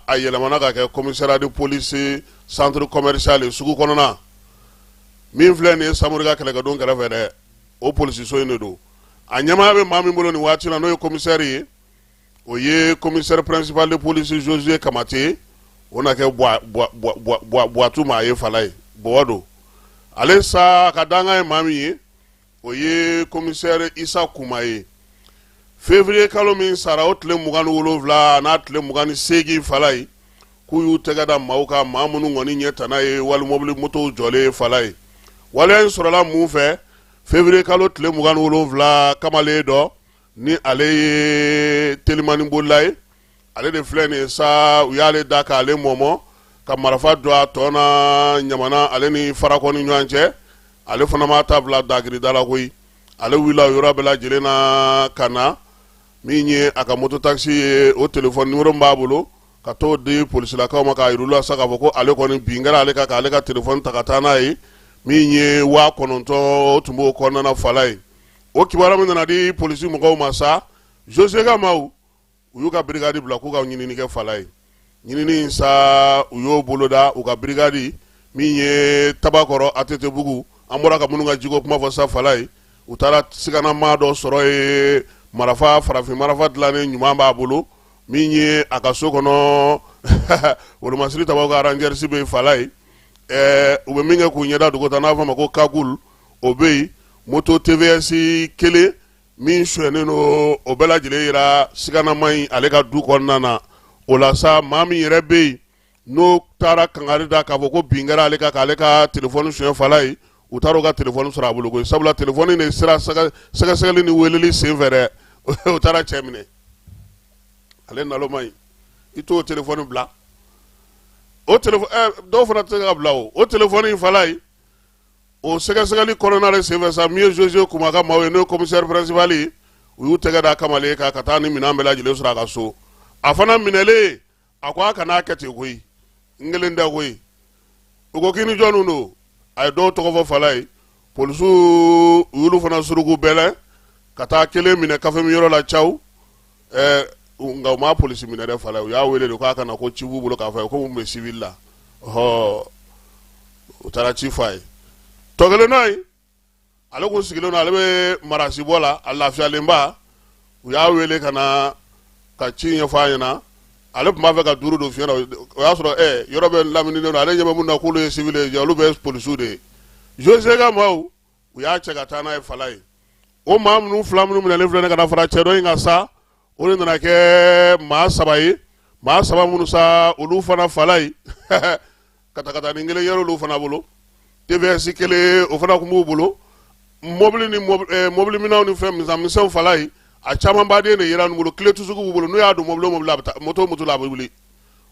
Speaker 1: a yɛlɛmana ka kɛ commissariat de police centre commercial ye, sugu kɔnɔna min filɛ nin ye Samori ka kɛlɛkɛdon kɛrɛfɛ dɛ, o polisiso in de don. A ɲɛmaaya bɛ maa min bolo nin waati na, n'o ye commissaire ye, o ye commissaire principal de police Josué Kamate. O na kɛ Buwatu maa ye, Falaye, bɔwɔ don ale sa. Ka dankan ye maa min ye, o ye commissaire Isa Kuma ye. Février kalo min sara, o tile 27 n'a tile 28, Falaye, k'u y'u tɛgɛ da maaw kan, maa minnu kɔni ɲɛ tana ye wali mobili motow jɔlen ye. Falaye, waleya in sɔrɔla mun fɛ? Février kalo tile 27, kamalen dɔ ni ale ye telimani bolila ye, ale de filɛ nin ye sa, u y'ale da k'ale mɔmɔ ka marifa don a tɔn na Ɲamana ale ni Farakɔ ni ɲɔgɔn cɛ. Ale fana m'a ta bila dagirida la koyi, ale wulila o yɔrɔ bɛɛ lajɛlen na ka na min ye a ka moto taxi ye, o téléphone numéro min b'a bolo, ka t'o di polisilakaw ma k'a yir'u la sa k'a fɔ ko ale kɔni bin kɛra ale kan k'ale ka téléphone ta ka taa n'a ye, min ye 9000, o tun b'o kɔnɔna na, Falaye. O kibaruya min nana di polisi mɔgɔw ma sa, Josué ka maaw, u y'u ka brigade bila k'u ka ɲinini kɛ, Falaye. Ɲinini in sa, u y'o boloda. U ka brigade min ye Tabakɔrɔ ATT-bugu, an bɔra ka minnu ka jiko kuma fɔ sa, Falaye, u taara siganamaa dɔ sɔrɔ ye, marafa, farafin marafa dilannen ɲuman b'a bolo, min ye a ka so kɔnɔ, wolomasiri tabaw ka rangers bɛ yen, Falaye, u bɛ min kɛ k'u ɲɛda dogo ta, n'a fɔ a ma ko cagoule, o bɛ yen, moto TVS kelen min sonyɛnen don, o bɛɛ lajɛlen yera siganama in ale ka du kɔnɔna na. O la sa, maa min yɛrɛ bɛ yen n'o taara kangari da k'a fɔ ko bin kɛra ale kan k'ale ka telefɔni sonya, Falaye, u taara u ka telefɔni sɔrɔ a bolo koyi, sabula telefɔni de sera sɛgɛsɛgɛli ni weleli sen fɛ dɛ, u taara cɛ minɛ. Ale naloma ɲi, i t'o telefɔni bila, o telefɔni dɔw fana tɛ se ka bila o telefɔni, Falaye. O sɛgɛsɛgɛli kɔnɔna de senfɛ sa, min ye Josué Kuma ka maaw ye, n'o ye commissaire principal ye, u y'u tɛgɛ da kamalen kan ka taa ni minɛn bɛɛ lajɛlen sɔrɔ a ka so. A fana minɛlen, a ko a kana kɛ ten koyi, n kelen tɛ koyi. U ko k'i ni jɔnni don? A ye dɔw tɔgɔ fɔ, Falaye. Polisiw, u y'olu fana suruku bɛlɛn ka taa kelen minɛ kafe min yɔrɔ la caw. Nka u ma polisi minɛ dɛ, Falaye, u y'a wele de k'a ka na, ko ci b'u bolo k'a fɔ a ye ko mun bɛ civil la. Ɔhɔ, u taara ci fɔ a ye. Tɔ kelen n'a ye, ale kun sigilen don, ale bɛ marasibɔ la, a lafiyalenba. U y'a wele ka na ka ci ɲɛfɔ a ɲɛna. Ale tun b'a fɛ ka duuru don fiɲɛ na, o y'a sɔrɔ yɔrɔ bɛɛ lamininen don. Ale ɲɛ bɛ mun na k'olu ye civil ye, olu bɛ polisiw de ye. Josué ka maaw, u y'a cɛ ka taa n'a ye, Falaye. O maa minnu fila minnu minɛlen filɛ ka na fara cɛ dɔ in kan sa, o de nana kɛ maa saba ye. Maa saba minnu sa, olu fana, Falaye, katakatanin kelen yɛrɛ olu fana bolo, TVS kelen o fana tun b'u bolo, mobili ni mobili minɛnw ni fɛn misɛnmisɛnw, Falaye, a caman baden de yera ninnu bolo. Clé tusugu b'u bolo, n'u y'a don mobili o mobili la, a bɛ taa moto o moto la, a bɛ wuli.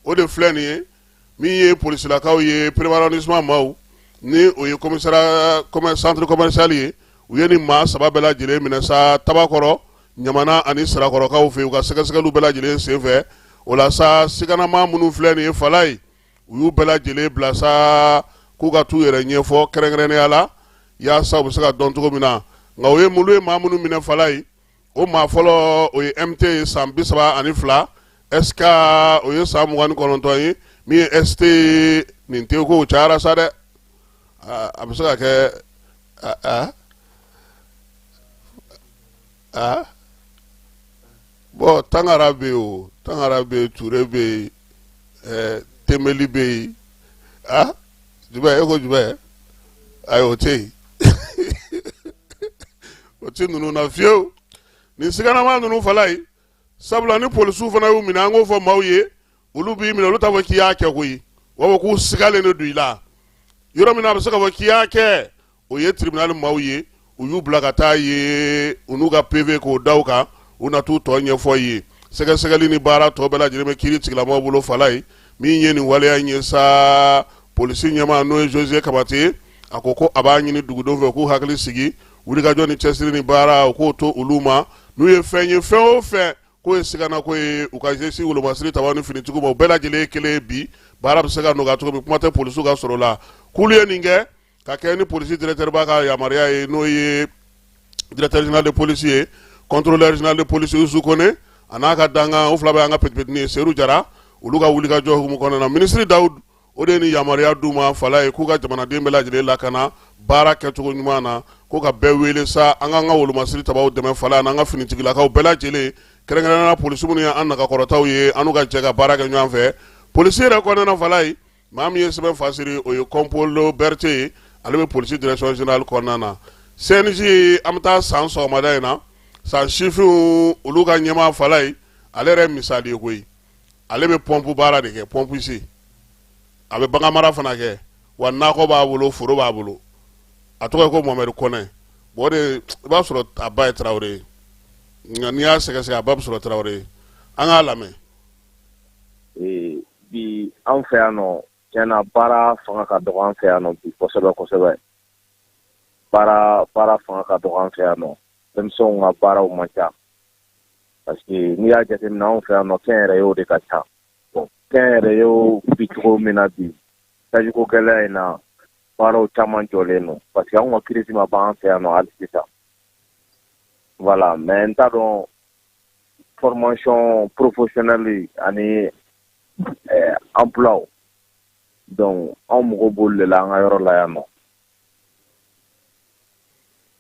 Speaker 1: O de filɛ nin ye, min ye polisilakaw ye, premier arrondissement maaw, ni o ye commissariat centre commercial ye, u ye nin maa saba bɛɛ lajɛlen minɛ sa Tabakɔrɔ, Ɲamana ani Sirakɔrɔkaw fɛ, u ka sɛgɛsɛgɛliw bɛɛ lajɛlen senfɛ. O la sa, siganama minnu filɛ nin ye, Falaye, u y'u bɛɛ lajɛlen bila sa k'u ka t'u yɛrɛ ɲɛfɔ kɛrɛnkɛrɛnnenya la, yaasa u bɛ se ka dɔn cogo min na. Nka u ye olu ye maa minnu minɛ, Falaye, o maa fɔlɔ, o ye MT ye, san 32, SK, o ye san 29 ye, min ye ST ye. Nin tɛ ko cayara sa dɛ, a bɛ se ka kɛ a bɔn Tangara bɛ yen, o Tangara bɛ yen, Ture bɛ yen, Tembeli bɛ yen, a jumɛn e ko jumɛn? Ayi, o tɛ yen, o tɛ ninnu na fiyewu, nin siganama ninnu, Falaye. Sabula ni polisiw fana y'u minɛ, an k'o fɔ maaw ye, olu b'i minɛ, olu t'a fɔ k'i y'a kɛ koyi, u b'a fɔ k'u sigalen de don i la. Yɔrɔ min na a bɛ se ka fɔ k'i y'a kɛ, o ye tribunal maaw ye. U y'u bila ka taa ye, u n'u ka PV k'o da u kan, u na t'u tɔ ɲɛfɔ ye. Sɛgɛsɛgɛli ni baara tɔ bɛɛ lajɛlen bɛ kiiri tigilamɔgɔw bolo. Falaye, min ye nin waleya in ye sa, polisi ɲɛmaa n'o ye Jose Kabate ye, a ko ko a b'a ɲini dugudenw fɛ k'u hakili sigi. Wulikajɔ ni cɛsiri ni baara, u k'o to olu ma. N'u ye fɛn ye, fɛn o fɛn k'o ye siganako ye, u ka ɲɛsin wolomasiri tabaw ni finitigiw ma. U bɛɛ lajɛlen ye kelen ye. Bi baara bɛ se ka nɔgɔya cogo min, kuma tɛ polisiw ka sɔrɔ la. K'olu ye nin kɛ ka kɛ ni polisi directeur ba ka yamaruya ye, n'o ye directeur général de police ye, contrôleur général de police Usu Kone, a n'a ka dankan, o fila bɛ an ka petipetini ye, Seru Jara. Olu ka wulikajɔ hukumu kɔnɔna na, minisiri Dawud o de ye nin yamaruya d'u ma, Falaye, k'u ka jamanaden bɛɛ lajɛlen lakana baara kɛcogo ɲuman na, ko ka bɛɛ wele sa, an k'an ka wolomasiri tabaw dɛmɛ, Falaye, n'an ka finitigilakaw bɛɛ lajɛlen, kɛrɛnkɛrɛnnenya la polisi minnu ye an nagakɔrɔtaw ye, an n'u ka jɛ ka baara kɛ ɲɔgɔn fɛ polisi yɛrɛ kɔnɔna na. Falaye, maa min ye sɛbɛn fasiri, o ye Kɔnpolo Berete ye, ale bɛ polisi direction générale kɔnɔna na. CNJ, an bɛ taa san sɔgɔmada in na, san sifinw olu ka ɲɛmaa, Falaye, ale yɛrɛ ye misali ye koyi. Ale bɛ pɔnpu baara de kɛ, pompiste. A bɛ baganmara fana kɛ, wa nakɔ b'a bolo, foro b'a bolo. A tɔgɔ ye ko Mohamɛdi Kɔnɛ. Bon, o de i b'a sɔrɔ a ba ye Tarawele ye, nka n'i y'a sɛgɛsɛgɛ, a ba bɛ sɔrɔ Tarawele ye. An k'a lamɛn.
Speaker 7: Bi an fɛ yan nɔ, tiɲɛ na, baara fanga ka dɔgɔ an fɛ yan nɔ bi kosɛbɛ kosɛbɛ. Baara fanga ka dɔgɔ an fɛ yan nɔ, denmisɛnw ka baaraw man ca, parce que n'i y'a jateminɛ, anw fɛ yan nɔ, kɛnyɛrɛyew de ka ca. Bon, kɛnyɛrɛyew bi cogo min na bi, tajiko gɛlɛya in na, baaraw caman jɔlen don, parce que anw ka crise ma ban an fɛ yan nɔ hali sisan. Voilà, mais n t'a dɔn, formation professionnelle ani emploi, donc anw mago b'olu de la an ka yɔrɔ la yan nɔ,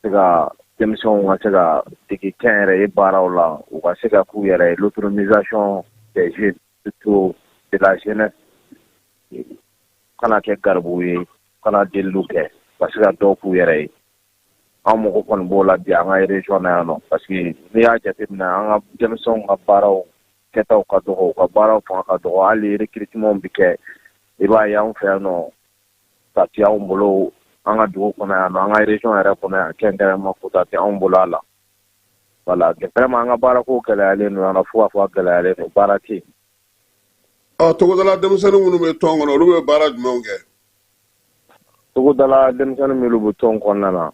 Speaker 7: se ka denmisɛnw ka se ka dege kɛnyɛrɛye baaraw la, u ka se ka k'u yɛrɛ ye, l'autonomisation des jeunes, surtout de la jeunesse, kana kɛ garibuw ye, kana deliliw kɛ, ka se ka dɔw k'u yɛrɛ ye. An mago kɔni b'o la bi an ka région na yan nɔ, parce que n'i y'a jateminɛ, an ka denmisɛnw ka baaraw kɛtaw ka dɔgɔ, u ka baaraw fanga ka dɔgɔ. Hali recrutement bɛ kɛ, i b'a ye anw fɛ yan nɔ, ta tɛ anw bolo an ka dugu kɔnɔ yan nɔ, an ka région yɛrɛ kɔnɔ yan kɛrɛnkɛrɛnma, quota tɛ anw bolo a la. Voilà, vraiment, an ka baarako gɛlɛyalen don yan nɔ, fo k'a fɔ a gɛlɛyalen don, baara tɛ yen.
Speaker 1: Ɔ, togodala denmisɛnnin minnu bɛ tɔn kɔnɔ, olu bɛ baara jumɛnw kɛ?
Speaker 7: Togodala denmisɛnnin minnu bɛ tɔn kɔnɔna na,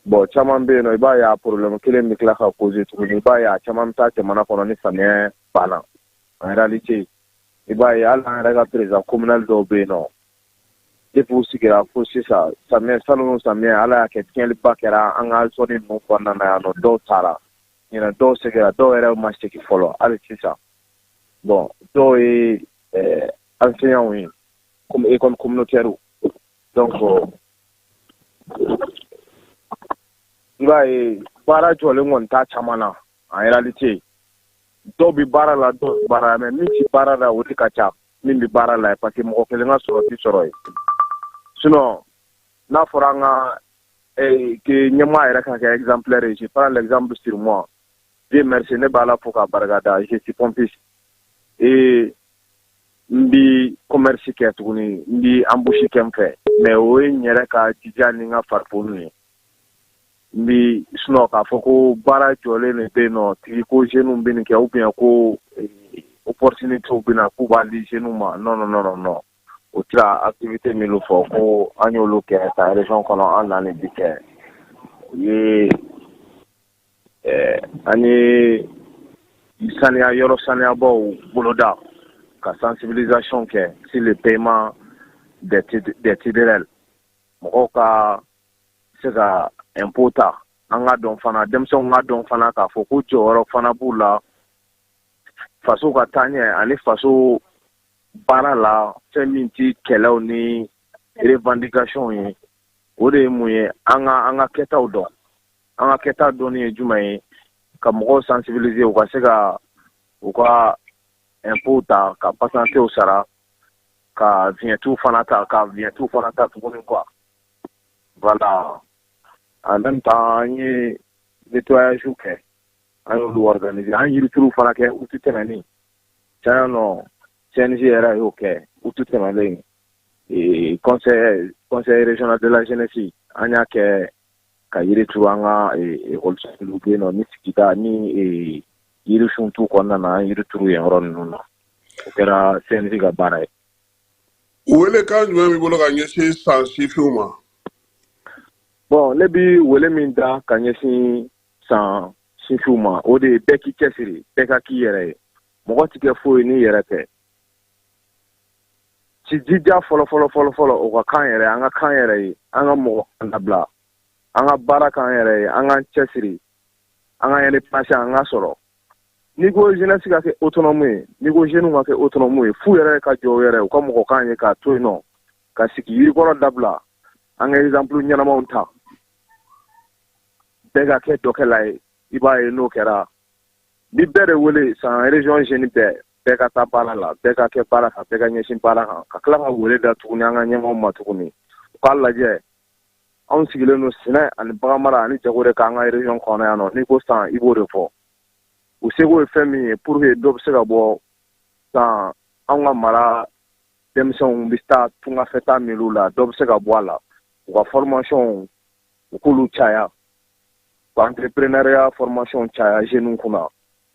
Speaker 7: bon, caman bɛ yen nɔ, i b'a ye a problème kelen bɛ tila ka poser tuguni. I b'a ye a caman bɛ taa jamana kɔnɔ ni samiyɛ banna. En réalité, i b'a ye hali an yɛrɛ ka président communal dɔw bɛ yen nɔ, depuis u sigira fo sisan, samiyɛ salon, samiyɛ, Ala y'a kɛ tiɲɛliba kɛra an ka zone ninnu kɔnɔna na yan nɔ. Dɔw taara ɲinɛ, dɔw seginna, dɔw yɛrɛ ma segin fɔlɔ hali sisan. Bon, dɔw ye enseignants ye comme école communautaire. Donc i b'a ye baara jɔlen kɔni t'a caman na. En réalité, dɔw bɛ baara la, dɔw bɛ baara la, mais min tɛ baara la, o de ka ca min bɛ baara la, parce que mɔgɔ kelen ka sɔrɔ tɛ sɔrɔ ye. Sinon n'a fɔra an ka que ɲɛmaa yɛrɛ ka kɛ exemplaire ye, je prends l'exemple sur moi. Dieu merci, ne bɛ Ala fo k'a barikada, je suis pompiste et n bi commerce kɛ tuguni, n bi embauche kɛ n fɛ, mais o ye n yɛrɛ ka jija ni n ka farifoni ye. N bi sinon k'a fɔ ko baara jɔlen de bɛ yen nɔ tigi ko jeunes bɛ nin kɛ, ou bien ko opportunité bɛ na k'u b'a di jeunes ma, non, non, non, non. O tira activité minnu fɔ ko an y'olu kɛ ta région kɔnɔ, an na ni bi kɛ, o ye an ye saniya, yɔrɔ saniyabaw boloda, ka sensibilisation kɛ sur le paiement des TDR, mɔgɔw ka se ka impôt ta. An ka dɔn fana, denmisɛnw ka dɔn fana k'a fɔ ko jɔyɔrɔ fana b'u la faso ka taaɲɛ ani faso baara la. Fɛn min ti kɛlɛw ni revendication ye, o de ye mun ye? An ka kɛtaw dɔn. An ka kɛta dɔnni ye jumɛn ye? Ka mɔgɔw sensibiliser u ka se ka u ka impôt ta, ka patentew sara, ka vignette fana ta, ka vignette fana ta tuguni quoi. Voilà, en même temps an ye nettoyage kɛ, an y'olu organiser, an yirituru fana kɛ août tɛmɛnen. Tiɲɛ nɔ, CNJ yɛrɛ y'o kɛ août tɛmɛnen. Conseil régional de la jeunesse, an y'a kɛ. Ka yiri turu an ka ekɔliso bɛ yen nɔ ni sigida ni yirisun t'u kɔnɔna na, an yiri turu yen yɔrɔ ninnu na. O kɛra CNJ ka baara ye.
Speaker 1: Welekan jumɛn b'i bolo ka ɲɛsin San sifinw ma?
Speaker 7: Bon, ne bi wele min da ka ɲɛsin San sifinw ma, o de ye bɛɛ k'i cɛsiri, bɛɛ ka k'i yɛrɛ ye. Mɔgɔ ti kɛ foyi n'i yɛrɛ tɛ. Ci jija fɔlɔ fɔlɔ fɔlɔ fɔlɔ, o ka kan yɛrɛ, an ka kan yɛrɛ ye, an ka mɔgɔ dabila, an ka baara k'an yɛrɛ ye, an k'an cɛsiri, an ka indépendance an ka sɔrɔ. N'i ko jeunesse ka kɛ autonome ye, n'i ko jeunes ka kɛ autonome ye, f'u yɛrɛ ka jɔ u yɛrɛ, u ka mɔgɔ kan ye k'a to yen nɔ, ka sigi yirikɔrɔ dabila, an ka exemple ɲɛnamaw ta, bɛɛ ka kɛ dɔkɛla ye. I b'a ye n'o kɛra, ni bɛɛ de wele San région jeune bɛɛ, bɛɛ ka taa baara la, bɛɛ ka kɛ baara kan, bɛɛ ka ɲɛsin baara kan. Ka tila ka wele da tuguni an ka ɲɛmaaw ma tuguni, u k'a lajɛ, anw sigilen don sɛnɛ ani baganmara ani jago de k'an ka région kɔnɔ yan nɔ. N'i ko San, i b'o de fɔ. U seko ye fɛn min ye pour que dɔ bɛ se ka bɔ San, anw ka mara denmisɛnw bɛ taa tungafɛta minnu la, dɔ bɛ se ka bɔ a la. U ka formation, u k'olu caya, u ka entrepreneuriat formation caya jeunes kunna.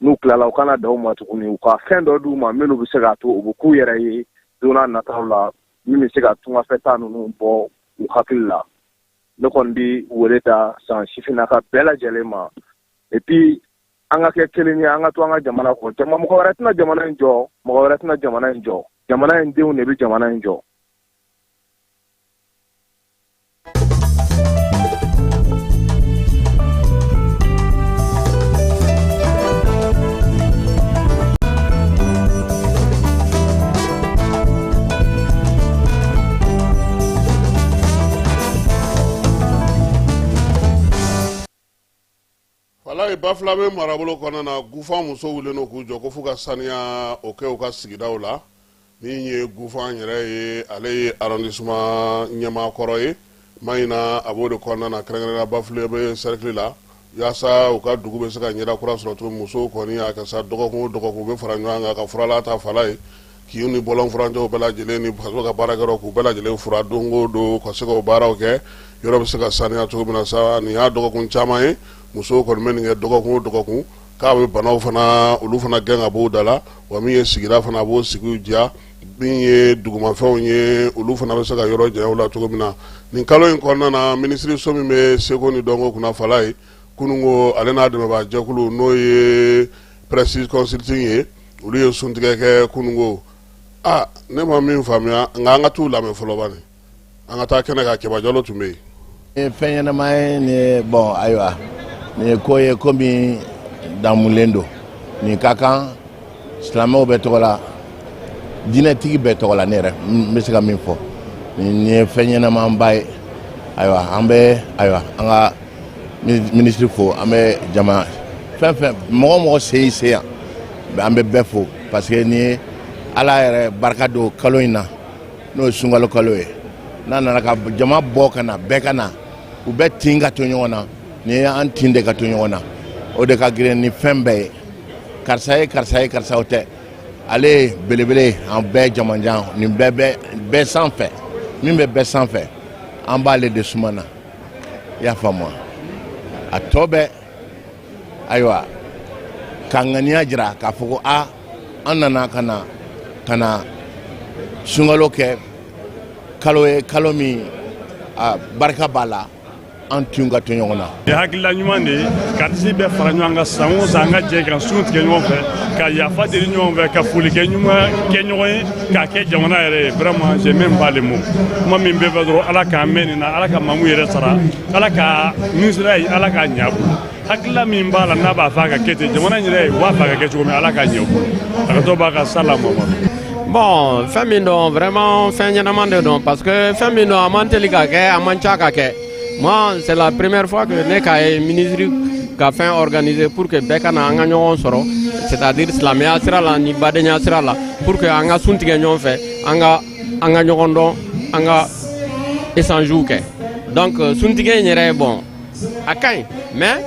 Speaker 7: N'u tilala, u kana dan u ma tuguni, u ka fɛn dɔ d'u ma minnu bɛ se k'a to u bɛ k'u yɛrɛ ye don n'a nataw la, min bɛ se ka tungafɛta ninnu bɔ u hakili la. Ne kɔni bɛ wele da San sifinnaka bɛɛ lajɛlen ma. Et puis an ka kɛ kelen ye, an ka to an ka jamana kɔ. Jama mɔgɔ wɛrɛ tɛna jamana in jɔ, mɔgɔ wɛrɛ tɛna jamana in jɔ, jamana in denw de bɛ jamana in jɔ.
Speaker 1: Walayi, Bafilabe marabolo kɔnɔna na, Gufan musow wulilen don k'u jɔ ko f'u ka saniya o kɛ u ka sigidaw la. Min ye Gufan yɛrɛ ye, ale ye arrondissement ɲɛmaa kɔrɔ ye Mahina, a b'o de kɔnɔna na, kɛrɛnkɛrɛnnenya Bafilabe cercle la, yaasa u ka dugu bɛ se ka ɲɛda kura sɔrɔ cogo min. Musow kɔni y'a kɛ sa, dɔgɔkun o dɔgɔkun u bɛ fara ɲɔgɔn kan ka furalan ta fala ye k'i ni bɔlɔn furancɛw bɛɛ lajɛlen ni faso ka baarakɛyɔrɔ k'u bɛɛ lajɛlen furan don o don, ka se k'o baaraw kɛ, yɔrɔ bɛ se ka saniya cogo min na sa. Nin y'a dɔgɔkun caman ye, musow kɔni bɛ nin kɛ dɔgɔkun o dɔgɔkun, k'a bɛ banaw fana olu fana gɛn ka b'u da la, wa min ye sigida fana, a b'o sigiw diya, min ye dugumafɛnw ye, olu fana bɛ se ka yɔrɔ janya u la cogo min na. Nin kalo in kɔnɔna na, minisiriso min bɛ seko ni dɔnko kunna, fala ye kununko, ale n'a dɛmɛbaa jɛkulu, n'o ye Prestige Consulting ye, olu ye suntigɛ kɛ kununko. Aa, ne ma min faamuya, nka an ka t'u lamɛn fɔlɔ bani, an ka taa kɛnɛ kan. Kɛba Jalo tun bɛ yen.
Speaker 8: Nin ye fɛn ɲɛnama ye, nin ye bɔn, ayiwa, nin ye ko ye ko min damulen don. Nin ka kan silamɛw bɛɛ tɔgɔ la, diinɛtigi bɛɛ tɔgɔ la. Ne yɛrɛ n bɛ se ka min fɔ, nin ye fɛn ɲɛnamaba ye. Ayiwa, an bɛ, ayiwa, an ka minisiri fo, an bɛ jama fɛn fɛn, mɔgɔ mɔgɔ sen sen yan, an bɛ bɛɛ fo, parce que nin ye Ala yɛrɛ barika don kalo in na, n'o ye sunkalo kalo ye. N'a nana ka jama bɔ ka na, bɛɛ ka na, u bɛɛ tin ka to ɲɔgɔn na. Nin ye an tin de ka to ɲɔgɔn na, o de ka girin ni fɛn bɛɛ ye. Karisa ye karisa ye karisa, o tɛ. Ale ye belebele, an bɛɛ jamanjan, nin bɛɛ bɛ bɛɛ sanfɛ, min bɛ bɛɛ sanfɛ, an b'ale de suma na. I y'a faamu? A tɔ bɛɛ, ayiwa, ka ŋaniya jira k'a fɔ ko a an nana ka na sunkalo kɛ kalo ye, kalo min a barika b'a la, an tun ka to ɲɔgɔn na.
Speaker 9: Nin hakilila ɲuman de ye ka tisi bɛɛ fara ɲɔgɔn kan san o san, an ka jɛ ka sun tigɛ ɲɔgɔn fɛ, ka yafa deli ɲɔgɔn fɛ, ka foli kɛ ɲuman kɛ ɲɔgɔn ye, k'a kɛ jamana yɛrɛ ye. Vraiment, j'ai même pas les mots. Kuma min bɛ fɛ dɔrɔn, Ala k'an mɛn nin na, Ala ka mamu yɛrɛ sara, Ala ka minisiriya ye, Ala k'a ɲɛ a bolo. Hakilila min b'a la, n'a b'a fɛ a ka kɛ ten, jamana in yɛrɛ u b'a fɛ a ka kɛ cogo min, Ala k'a ɲɛ u bolo. A ka to b'a ka sala Mamadu.
Speaker 10: Bon, fɛn min don, vraiment fɛn ɲɛnama de don, parce que fɛn min don, a man teli ka kɛ, a man ca ka kɛ. Moi, c'est la première fois que ne k'a ye ministre ka fɛn organiser pour que bɛɛ ka na, an ka ɲɔgɔn sɔrɔ, c'est à dire silamɛya sira la ni badenya sira la, pour que an ka sun tigɛ ɲɔgɔn fɛ, an ka ɲɔgɔn dɔn, an ka échange kɛ. Donc suntigɛ in yɛrɛ, bon, a ka ɲi, mais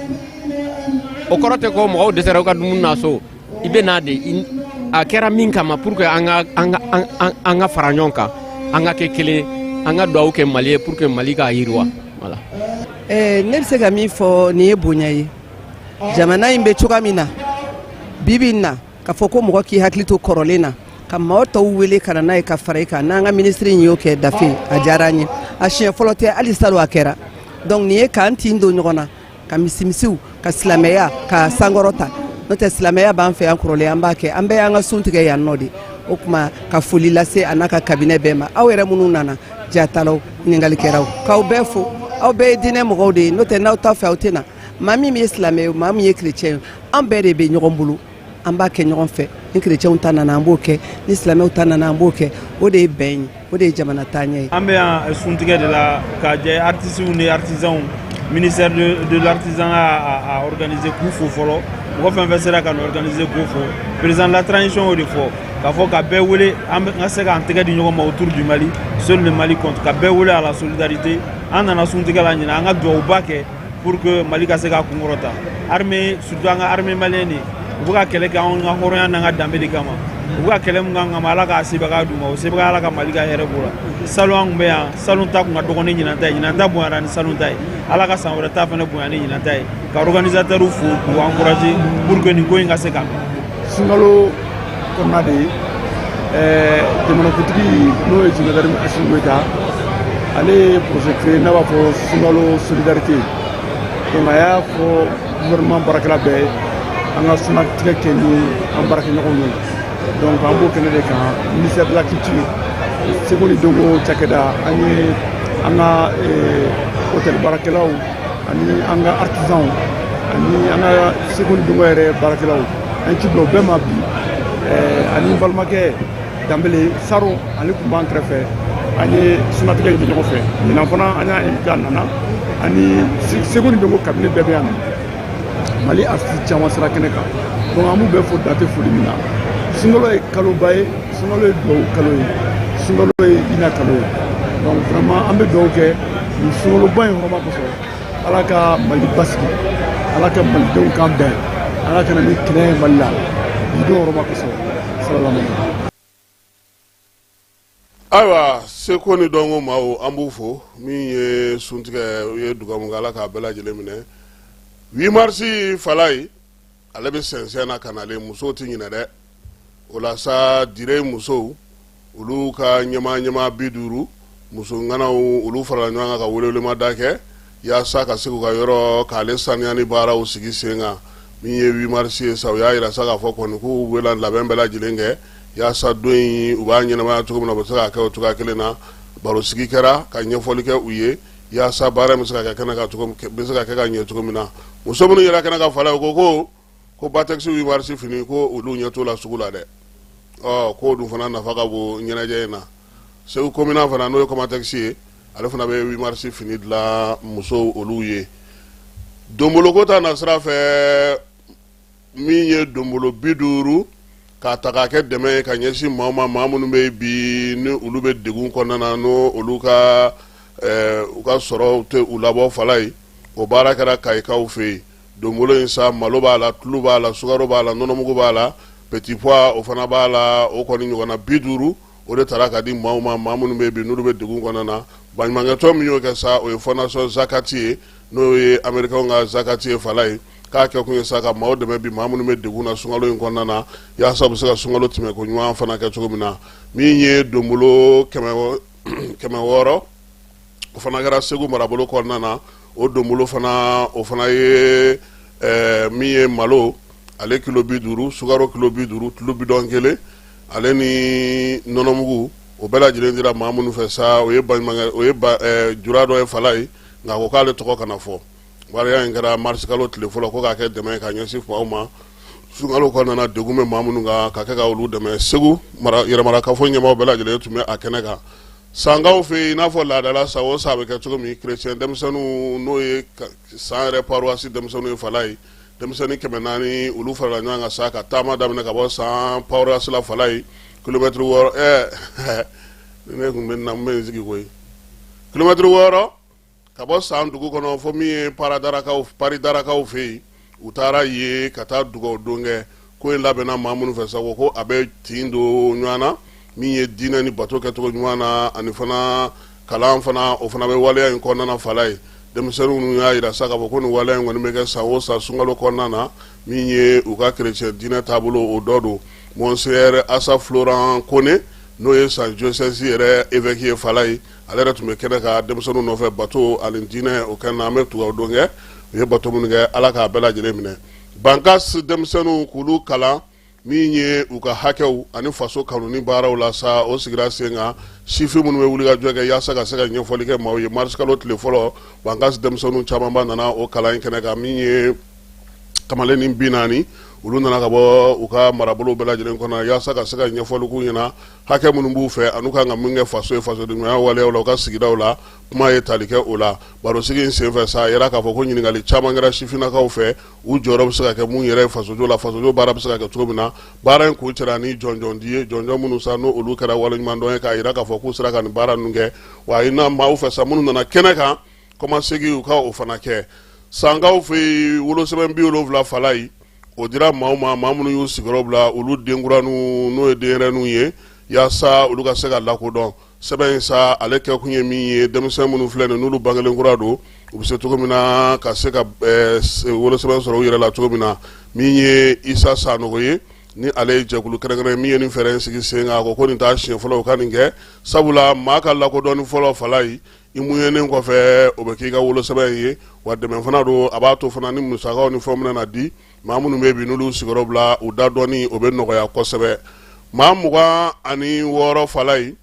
Speaker 10: o kɔrɔ tɛ ko mɔgɔw dɛsɛra u ka dumuni na so. I bɛ n'a de a kɛra min kama, pour que an ka fara ɲɔgɔn kan, an ka kɛ kelen, an ka dugawu kɛ Mali ye pour que Mali ka yiriwa. Voilà.
Speaker 11: Ne bɛ se ka min fɔ, nin ye bonya ye. Jamana in bɛ cogoya min na bi bi in na, k'a fɔ ko mɔgɔ k'i hakili to kɔrɔlen na, ka maaw tɔw wele ka na n'a ye ka fara i kan, n'an ka minisiri in y'o kɛ dafe, a diyara an ye. A siɲɛ fɔlɔ tɛ, hali salon a kɛra. Donc nin ye k'an tin don ɲɔgɔn na, ka misimisiw ka silamɛya ka sankɔrɔta. N'o tɛ, silamɛya b'an fɛ yan kɔrɔlen, an b'a kɛ, an bɛɛ y'an ka sun tigɛ yan nɔ de. O tuma, ka foli lase a n'a ka cabinet bɛɛ ma. Aw yɛrɛ minnu nana, jatalaw, ɲininkalikɛlaw, k'aw bɛɛ fo. Aw bɛɛ ye diinɛ mɔgɔw de ye. N'o tɛ, n'aw t'a fɛ, aw tɛ na. Maa min ye silamɛ ye, maa min ye chrétien ye, an bɛɛ de bɛ ɲɔgɔn bolo, an b'a kɛ ɲɔgɔn fɛ. Ni chrétienw ta nana, an b'o kɛ. Ni silamɛw ta nana, an b'o kɛ. O de ye bɛn ye, o de ye jamana taaɲɛ ye.
Speaker 12: An bɛ yan suntigɛ de la ka jɛ artistes ni artisans, ministère de l'artisanat a organisé, k'u fo fɔlɔ. Mɔgɔ fɛn fɛn sera ka nin organiser, k'o fo. Président de la transition y'o de fɔ, k'a fɔ ka bɛɛ wele, an ka se k'an tɛgɛ di ɲɔgɔn ma autour du Mali, seul le Mali compte, ka bɛɛ wele à la solidarité. An nana suntigɛ la ɲinan, an ka duwawuba kɛ pour que Mali ka se k'a kunkɔrɔta. Armée, surtout an ka armée malienne, u bɛ ka kɛlɛ kɛ anw ka hɔrɔnya n'an ka danbe de kama. U bɛ ka kɛlɛ mun k'an kama, Ala k'a sebaga d'u ma, o sebaga, Ala ka Mali ka hɛrɛ b'o la. Salon an tun bɛ yan, salon ta kun ka dɔgɔ ni ɲinan ta ye, ɲinan ta bonyara ni salon ta ye. Ala ka san wɛrɛ ta fana bonya ni ɲinan ta ye. Ka organisateur fo, k'u encourager pour que nin ko in ka se ka mɛn.
Speaker 13: Sunkalo kɔnɔna de ye, jamanakuntigi, n'o ye général Assimi Goïta, ale ye projet créé n'a b'a fɔ sunkalo solidarité. Donc a y'a fɔ gouvernement baarakɛla bɛɛ ye, an ka sunatigɛ kɛ ni an baarakɛɲɔgɔnw ye. Donc an b'o kɛnɛ de kan, ministère de la culture, seko ni dɔnko cakɛda, an ye an ka hôtel baarakɛlaw ani an ka artisans ani an ka seko ni dɔnko yɛrɛ baarakɛlaw, an ye ci bila o bɛɛ ma bi. Ani n balimakɛ Danbele Saro, ale tun b'an kɛrɛfɛ, an ye sunatigɛ in kɛ ɲɔgɔn fɛ. Ɲinan fana, an y'a invité, a nana, ani seko ni dɔnko cabinet bɛɛ bɛ yan nɔ. Mali artiste caman sera kɛnɛ kan. Donc an b'u bɛɛ fo dan tɛ foli min na. Sunkalo ye kaloba ye, sunkalo ye dugawu kalo ye, sunkalo ye hinɛ kalo ye. Donc vraiment, an bɛ dugawu kɛ nin sunkaloba in hɔrɔma kosɔn, Ala ka Mali basigi, Ala ka malidenw kan bɛn, Ala ka na ni kɛnɛ ye Mali la bi don hɔrɔma kosɔn. Salamu.
Speaker 1: Ayiwa, seko ni dɔnko maaw, an b'u fo. Min ye suntigɛ, u ye dugawu kɛ, Ala k'a bɛɛ lajɛlen minɛ. 8 mars fala ye, ale bɛ sɛnsɛn na ka nalen, musow tɛ ɲinɛ dɛ. O la sa, dire musow, olu ka ɲɛmaa ɲɛmaa 50 muso ŋanaw, olu farala ɲɔgɔn kan ka welewelemada kɛ yaasa ka se k'u ka yɔrɔ k'ale saniya ni baaraw sigi sen kan. Min ye 8 mars ye sa, u y'a yira sa k'a fɔ kɔni k'u bɛna labɛn bɛɛ lajɛlen kɛ yaasa don in u b'a ɲɛnamaya cogo min na, u bɛ se k'a kɛ o cogoya kelen na. Barosigi kɛra ka ɲɛfɔli kɛ u ye yaasa baara bɛ se ka kɛ kɛnɛ kan cogo, bɛ se ka kɛ ka ɲɛ cogo min na. Muso minnu yɛrɛ kɛnɛ ka fala, u ko Batex 8 mars fini, ko olu ɲɛ t'o la sugu la dɛ. Ɔ k'o dun fana nafa ka bon ɲɛnajɛ in na. Segu komina fana, n'o ye Comatex ye, ale fana bɛ 8 mars fini dilan musow olu ye. Donboloko ta na sira fɛ, min ye donbolo 50 k'a ta k'a kɛ dɛmɛ ye ka ɲɛsin maaw ma, maa minnu bɛ bi ni olu bɛ degun kɔnɔna na, n'o olu ka u ka sɔrɔ tɛ u labɔ fala ye, o baara kɛra Kayikaw fɛ yen. Donbolo in sa, malo b'a la, tulu b'a la, sukaro b'a la, nɔnɔmugu b'a la, petit pois o fana b'a la. O kɔni ɲɔgɔnna 50, o de taara ka di maaw ma, maa minnu bɛ bi n'olu bɛ degun kɔnɔna na. Baɲumankɛtɔn min y'o kɛ sa, o ye fondation Zakati ye, n'o ye Américain ka Zakati ye fala ye. K'a kɛ kun ye sa ka maaw dɛmɛ bi, maa minnu bɛ degun na sunkalo in kɔnɔna na, yaasa u bɛ se ka sunkalo tɛmɛko ɲuman fana kɛ cogo min na. Min ye donbolo 600, o fana kɛra Segu marabolo kɔnɔna na. O donbolo fana, o fana ye min ye malo ale kilo 50, sukaro kilo 50, tulu bidɔn kelen, ale ni nɔnɔmugu, o bɛɛ lajɛlen dira maa minnu fɛ sa, o ye baɲumankɛ, o ye jura dɔ ye fala ye, nka ko k'ale tɔgɔ kana fɔ. Wariya in kɛra marisikalo tile fɔlɔ, ko k'a kɛ dɛmɛ ye ka ɲɛsin faw ma sunkalo kɔnɔna na, degun bɛ maa minnu kan, ka kɛ ka olu dɛmɛ. Segu yɛrɛmarakafo ɲɛmaaw bɛɛ lajɛlen tun bɛ a kɛnɛ kan. Sankaw fɛ yen, i n'a fɔ laadala san o san a bɛ kɛ cogo min, chrétien denmisɛnninw, n'o ye san yɛrɛ paroisse denmisɛnninw ye fala ye, denmisɛnnin 400, olu farala ɲɔgɔn kan sa ka taama daminɛ ka bɔ san paroisse la fala ye, kilomɛtiri 6. Ɛɛ, ne tun bɛ na, n bɛ n sigi koyi. Kilomɛtiri 6 ka bɔ san dugu kɔnɔ fo min ye pari darakaw fɛ yen, u taara yen ka taa dugawu don kɛ. Ko in labɛnna maa minnu fɛ sa, ko a bɛ tin don ɲɔgɔn na, min ye diinɛ ni bato kɛcogo ɲuman na, ani fana kalan fana, o fana bɛ waleya in kɔnɔna na fala ye. Denmisɛnnin ninnu y'a jira sa k'a fɔ ko nin waleya in kɔni bɛ kɛ san o san sunkalo kɔnɔna na, min ye u ka kerecɛn diinɛ taabolo o dɔ don. Monseigneur Asa Florent Kone, n'o ye San diocèse yɛrɛ évêque ye Falayi, ale yɛrɛ tun bɛ kɛnɛ kan denmisɛnninw nɔfɛ bato ani diinɛ o kɛnɛ na. An bɛ dugawu don kɛ u ye bato minnu kɛ, Ala k'a bɛɛ lajɛlen minɛ. Bankas denmisɛnninw k'olu kalan min ye u ka hakɛw ani faso kanuni baaraw la sa, o sigira sen kan. Sifin minnu bɛ wulikajɔ kɛ yaasa ka se ka ɲɛfɔli kɛ maaw ye, marisikalo tile fɔlɔ, Bankas denmisɛnninw camanba nana o kalan in kɛnɛ kan. Min ye kamalen ni 40, olu nana ka bɔ u ka marabolow bɛɛ lajɛlen kɔnɔ yaasa ka se ka ɲɛfɔli k'u ɲɛna hakɛ minnu b'u fɛ an'u kan ka mun kɛ faso ye, fasodenɲumanya waleyaw la u ka sigidaw la. Kuma ye tali kɛ o la barosigi in senfɛ sa, a yira k'a fɔ ko ɲininkali caman kɛra sifinnakaw fɛ, u jɔyɔrɔ bɛ se ka kɛ mun yɛrɛ ye fasojɔ la, fasojɔ baara bɛ se ka kɛ cogo min na. Baara in kuncɛra ni jɔnjɔn di ye, jɔnjɔn minnu sa n'o olu kɛra waleɲumandɔn ye, k'a jira k'a fɔ k'u sera ka nin baara ninnu kɛ. Wa a ɲinina maaw fɛ sa minnu nana kɛnɛ kan kɔmasegin u ka o fana kɛ. Sankaw fɛ yen, wolosɛbɛn 70 Falayi, o dira maaw ma, maa minnu y'u sigiyɔrɔ bila olu denkuraninw, n'o ye denyɛrɛninw ye, yaasa olu ka se ka lakodɔn. Sɛbɛn in sa, ale kɛkun ye min ye, denmisɛn minnu filɛ nin n'olu bangelen kura don, u bɛ se cogo min na ka se ka wolosɛbɛn sɔrɔ u yɛrɛ la cogo min na. Min ye Isa Sanogo ye, ni ale ye jɛkulu kɛrɛnkɛrɛn min ye nin fɛɛrɛ in sigi sen kan, a ko ko nin t'a siɲɛ fɔlɔ u ka nin kɛ, sabula maa ka lakodɔnni fɔlɔ Falayi, i muɲɛnen kɔfɛ, o bɛ k'i ka wolosɛbɛn ye. Wa dɛmɛ fana don, a b'a to fana ni musakaw ni fɛnw bɛna na di maa minnu bɛ bi n'olu sigiyɔrɔ bila, u da dɔnni o bɛ nɔgɔya kosɛbɛ. Maa 26 Falayi,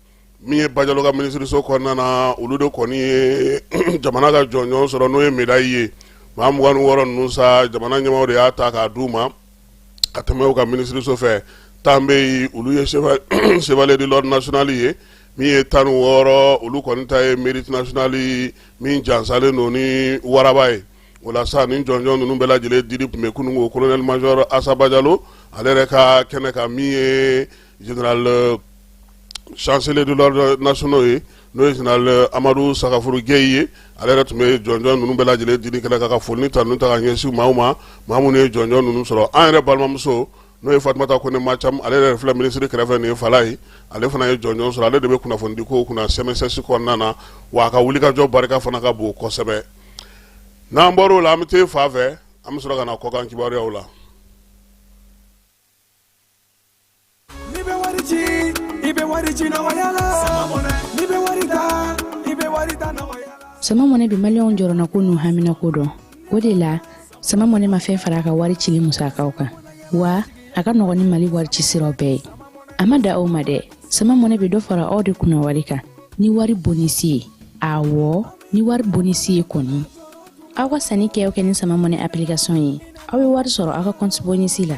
Speaker 1: min ye Bajalo ka minisiriso kɔnɔna na, olu de kɔni ye jamana ka jɔnjɔn sɔrɔ, n'o ye médaille ye. Maa 26 ninnu sa, jamana ɲɛmaaw de y'a ta k'a d'u ma ka tɛmɛ u ka minisiriso fɛ. 10 bɛ yen, olu ye chevalier de l'ordre national ye. Min ye 16, olu kɔni ta ye mérite national min jansalen don ni waraba ye. O la sa, ni jɔnjɔn ninnu bɛɛ lajɛlen dili tun bɛ kunun ko colonel major Asa Bajalo ale yɛrɛ ka kɛnɛ kan, min ye général chancelier de l'ordre national ye, n'o ye général Amadu Sagafuru Geyi ye. Ale yɛrɛ tun bɛ jɔnjɔn ninnu bɛɛ lajɛlen dili kɛnɛ kan, ka foli ni tanuni ta ka ɲɛsin maaw ma, maa minnu ye jɔnjɔn ninnu sɔrɔ. An yɛrɛ balimamuso, n'o ye Fatumata Kone Macam, ale yɛrɛ filɛ minisiri kɛrɛfɛ nin ye Falayi, ale fana ye jɔnjɔn sɔrɔ. Ale de bɛ kunnafonidi kow kunna CMSS kɔnɔna na, wa a ka wulikajɔ barika fana ka bon kosɛbɛ. N'an bɔr'o la, an bɛ taa fan fɛ, an bɛ sɔrɔ ka na kɔkan kibaruyaw la.
Speaker 14: N'i bɛ wari ci, i bɛ wari ci nɔgɔya la. N'i bɛ wari ta, i bɛ wari ta nɔgɔya la.
Speaker 15: Sama Mɔnɛ bɛ maliyɛnw jɔrɔnako n'u haminako dɔn. O de la, Sama Mɔnɛ ma fɛn fara a ka wari cili musakaw kan, wa a ka nɔgɔn ni Mali wari ci siraw bɛɛ ye. A ma da o ma dɛ, Sama Mɔnɛ bɛ dɔ fara aw de kunna wari kan ni wari bonisi ye. Awɔ, ni wari bonisi ye kɔni. Aw ka sanni kɛ o kɛ ni Sama Mɔnɛ application ye, aw bɛ wari sɔrɔ aw ka compte bonisi la.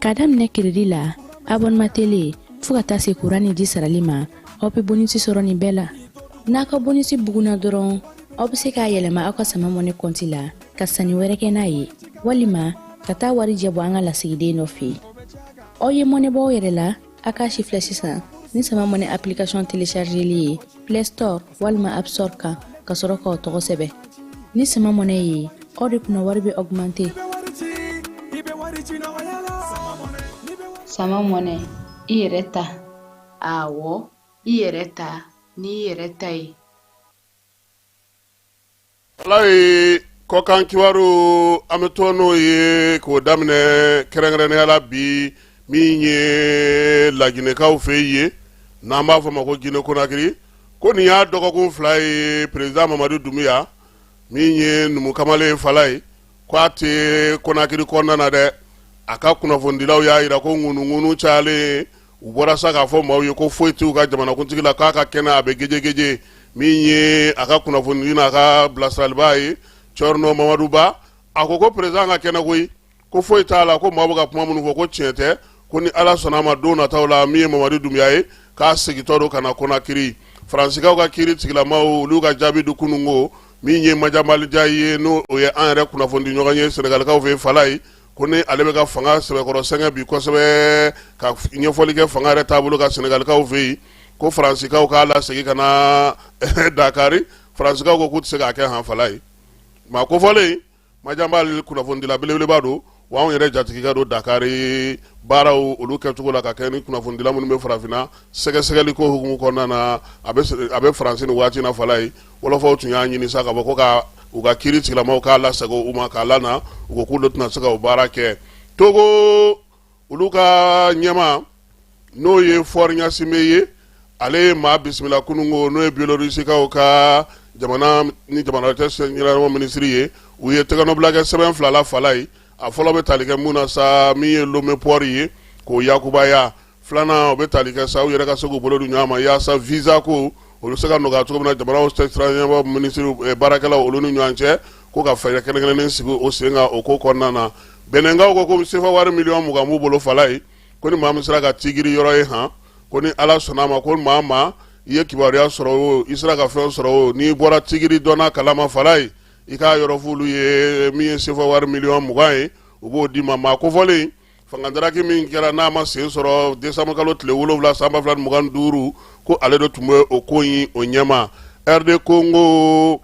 Speaker 15: K'a daminɛ crédit la, abonnement télé, fo ka taa se kuran ni ji sarali ma, aw bɛ bonisi sɔrɔ nin bɛɛ la. N'a ka bonisi bugunna dɔrɔn, aw bɛ se k'a yɛlɛma aw ka Sama Mɔnɛ kɔnti la ka sanni wɛrɛ kɛ n'a ye, walima ka taa warijɛ bɔ an ka lasigiden dɔ fɛ yen. Aw ye mɔnɛ bɔ aw yɛrɛ la, a k'a sifilɛ sisan ni Sama Mɔnɛ application téléchargeli ye Play Store walima App Store kan, ka sɔrɔ k'aw tɔgɔ sɛbɛn. Ni Sama Mɔnɛ ye, aw de kunna wari bɛ augmenter.
Speaker 16: Sama Mɔnɛ, i yɛrɛ ta. Awɔ, i yɛrɛ ta n'i yɛrɛ ta ye.
Speaker 1: Ala ye kɔkan kibaru, an bɛ to n'o ye k'o daminɛ kɛrɛnkɛrɛnnenya la bi, min ye laginɛkaw fɛ yen, n'an b'a fɔ ma ko Guinée Conakry, ko nin y'a dɔgɔkun 2 ye, président Mamadi Doumbouya, min ye numu kamalen Falaye, ko a tɛ Conakry kɔnɔna na dɛ. A ka kunnafonidilaw y'a jira ko ŋunuŋunu cayalen, u bɔra sa k'a fɔ maaw ye ko foyi t'u ka jamanakuntigi la, k'a ka kɛnɛ, a bɛ gejegeje. Min ye a ka kunnafonidi n'a ka bilasiralibaa ye, Thierno Mamadou Ba, a ko ko président ka kɛnɛ koyi, ko foyi t'a la, ko maaw bɛ ka kuma minnu fɔ, ko tiɲɛ tɛ, ko ni Ala sɔnna a ma, don nataw la, min ye Mamadi Doumbouya ye, k'a segintɔ don ka na Conakry. Faransikaw ka kiiri tigilamaw, olu ka jaabi di kunun ko min ye Madiambal Diagne ye, n'o ye an yɛrɛ kunnafonidi ɲɔgɔn ye Senegalikaw fɛ Falaye, ko ni ale bɛ ka fanga sɛbɛkɔrɔ sɛgɛn bi kosɛbɛ, ka ɲɛfɔli kɛ fanga yɛrɛ taabolo kan Senegalikaw fɛ yen, ko Faransikaw k'a lasegin ka na Dakari. Faransikaw ko k'u tɛ se k'a kɛ han Falaye. Maa kofɔlen Madiambal, kunnafonidila belebeleba don, wa anw yɛrɛ jatigikɛ don Dakari baaraw olu kɛcogo la, ka kɛ ni kunnafonidila minnu bɛ farafinna sɛgɛsɛgɛli ko hukumu kɔnɔna na. A bɛ Faransi nin waati na Falaye. Wɔlɔfɔw tun y'a ɲini sa k'a fɔ ko ka u ka kiiri tigilamaw k'a lasago u ma k'a lana, u ko k'olu tɛna se ka o baara kɛ. Togo olu ka ɲɛmaa n'o ye Faure Gnassingbé ye, ale ye maa bisimila kununko, n'o ye Biélorussie-kaw ka jamana ni jamana cɛ ɲɛnabɔ minisiri ye. U ye tɛgɛnɔbila kɛ sɛbɛn fila la Falaye. A fɔlɔ bɛ tali kɛ mun na sa? Min ye Lomé port ye k'o yakubaya. Filanan, o bɛ tali kɛ sa u yɛrɛ ka se k'u bolo di ɲɔgɔn ma yaasa visa ko olu bɛ se ka nɔgɔya cogo min na jamanaw ɲɛnabɔ minisiri baarakɛlaw olu ni ɲɔgɔn cɛ, ko ka fɛɛrɛ kɛrɛnkɛrɛnnen sigi o sen kan o ko kɔnɔna na. Bɛnɛnkaw ko ko sefa wari miliyɔn 20 b'u bolo Falaye, ko ni maa min sera ka tigiri yɔrɔ ye han, ko ni Ala sɔnna a ma, ko maa ma i ye kibaruya sɔrɔ o, i sera ka fɛn sɔrɔ o, n'i bɔra tigiri dɔnna kalama Falaye, i k'a yɔrɔ f'olu ye, min ye sefa wari miliyɔn 20 ye, u b'o d'i ma. Maa kofɔlen fangadaraki min kɛra n'a ma sen sɔrɔ décembre kalo tile 7 san 2025, ko ale de tun bɛ o ko in o ɲɛma. RD Congo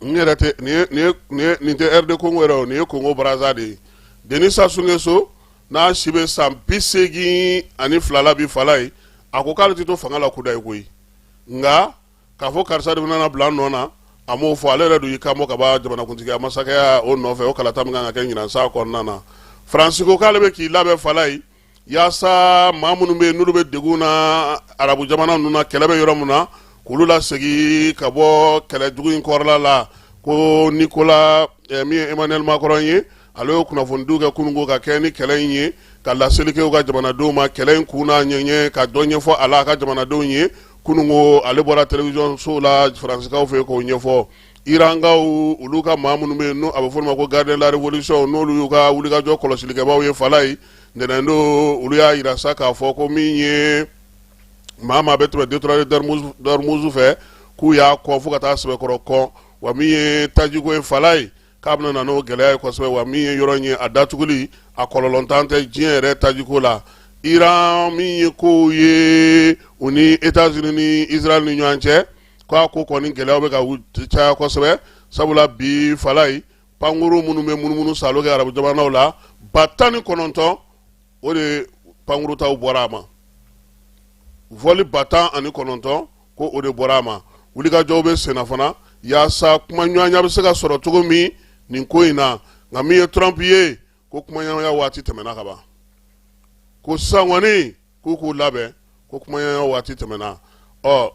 Speaker 1: n yɛrɛ tɛ nin tɛ RD Congo yɛrɛ o, nin ye Congo Brazza de ye. Denis Sassou Nguesso n'a si bɛ san 82 la bi Falaye, a ko k'ale tɛ to fanga la kudayi koyi, nka k'a fɔ karisa de bɛna bila nɔ na, a m'o fɔ. Ale yɛrɛ dun y'i kan bɔ ka ban jamanakuntigiya masakɛya o nɔfɛ, o kalata min kan ka kɛ ɲinan san kɔnɔna na. Faransi ko k'ale bɛ k'i labɛn Falaye, yaasa maa minnu bɛ yen n'olu bɛ degun na arabu jamana ninnu na, kɛlɛ bɛ yɔrɔ min na, k'olu lasegin ka bɔ kɛlɛ jugu in kɔrɔla la. Ko Nicolas min ye Emmanuel Macron ye, ale ye kunnafonidiw kɛ kununko ka kɛ ni kɛlɛ in ye, ka laseli kɛ u ka jamanadenw ma kɛlɛ in kun n'a ɲɛɲɛ, ka dɔ ɲɛfɔ a la a ka jamanadenw ye. Kununko ale bɔra télévision so la Faransikaw fɛ k'o ɲɛfɔ. Irankaw olu ka maa minnu bɛ yen n'o a bɛ fɔ olu ma ko garde de la révolution, n'olu y'u ka wulikajɔ kɔlɔsilikɛbaaw ye Falaye, ntɛnɛndon olu y'a jira sa k'a fɔ ko min ye maa maa bɛ tɛmɛ détroit d'Ormuz fɛ, k'u y'a kɔn fo ka taa sɛbɛkɔrɔ kɔn. Wa min ye tajiko ye Falaye, k'a bɛna na n'o gɛlɛya ye kosɛbɛ. Wa min ye yɔrɔ in ye, a datuguli a kɔlɔlɔntan tɛ diɲɛ yɛrɛ tajiko la. Iran min ye kow ye u ni États-Unis ni Israël ni ɲɔgɔn cɛ, k'a ko kɔni gɛlɛyaw bɛ ka caya kosɛbɛ, sabula bi Falaye, pankuru minnu bɛ munumunu saalo kɛ arabu jamanaw la, 19,000 o de pankuru taw bɔra a ma. Vol 19,000 ko o de bɔra a ma. Wulikajɔw bɛ senna fana yaasa kumaɲɔgɔnya bɛ se ka sɔrɔ cogo min nin ko in na. Nka min ye Trump ye, ko kumaɲɔgɔnya waati tɛmɛna ka ban, ko sisan kɔni k'u k'u labɛn, ko kumaɲɔgɔnya waati tɛmɛna. Ɔ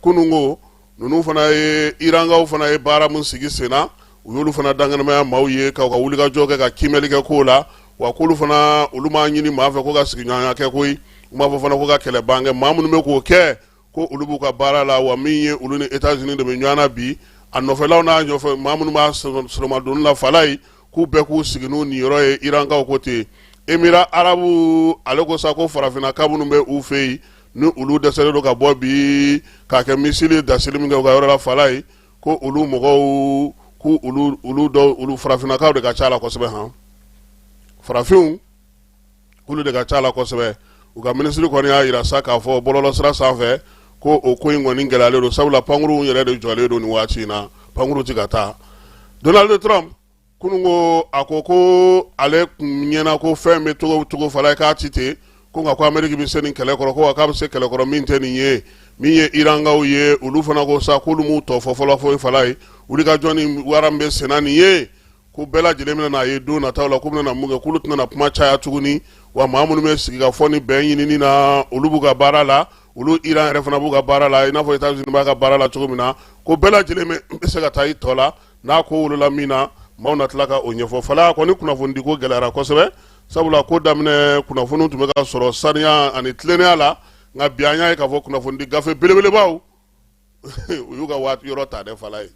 Speaker 1: kununko ninnu fana ye Irankaw fana ye baara min sigi sen na, u y'olu fana dankɛnɛmaya maaw ye ka u ka wulikajɔ kɛ ka kiimɛli kɛ kow la. Wa k'olu fana olu m'a ɲini maa fɛ ko ka sigiɲɔgɔnya kɛ koyi, u m'a fɔ fana ko ka kɛlɛ ban kɛ. Maa minnu bɛ k'o kɛ, ko olu b'u ka baara la. Wa min ye olu ni États-Unis de bɛ ɲɔgɔn na bi, a nɔfɛlaw n'a ɲɔfɛ maa minnu b'a sɔrɔmadonni la Falaye, k'u bɛɛ k'u sigi n'u niyɔrɔ ye. Irankaw ko ten. Émirats arabes ale ko sa ko farafinnaka minnu bɛ u fɛ yen ni olu dɛsɛlen don ka bɔ bi k'a kɛ missile dasili min kɛ u ka yɔrɔ la Falaye, ko olu mɔgɔw ko olu dɔw olu farafinnakaw de ka ca la kosɛbɛ han, farafinw k'olu de ka ca la kosɛbɛ. U ka minisiri kɔni y'a jira sa k'a fɔ bɔlɔlɔsira sanfɛ ko o ko in kɔni gɛlɛyalen don, sabula pankuruw yɛrɛ de jɔlen don nin waati in na, pankuru tɛ ka taa. Donald Trump kunun ko a ko ko ale kun ɲɛna ko fɛn bɛ cogo cogo Falaye k'a ti ten, ko nka ko Ameriki bɛ se nin kɛlɛ kɔrɔ, ko wa k'a bɛ se kɛlɛ kɔrɔ min tɛ nin ye. Min ye Irankaw ye, olu fana ko sa k'olu m'u tɔ fɔ fɔlɔ foyi Falaye, wulikajɔ ni wara min bɛ senna nin ye, ko bɛɛ lajɛlen bɛna n'a ye don nataw la k'u bɛna mun kɛ, k'olu tɛna na kuma caya tuguni. Wa maa minnu bɛ sigi ka fɔ ni bɛn ɲinini na, olu b'u ka baara la, olu Iran yɛrɛ fana b'u ka baara la, i n'a fɔ États-Unis b'a ka baara la cogo min na, ko bɛɛ lajɛlen bɛ se ka taa i tɔ la n'a ko wolola min na, maaw na tila ka o ɲɛfɔ. Falaye kɔni kunnafonidi ko gɛlɛyara kosɛbɛ, sabula ko daminɛ kunnafoni tun bɛ ka sɔrɔ saniya ani tilennenya la, nka bi an y'a ye k'a fɔ kunnafonidi gafe belebelebaw u y'u ka waati yɔrɔ ta dɛ Falaye.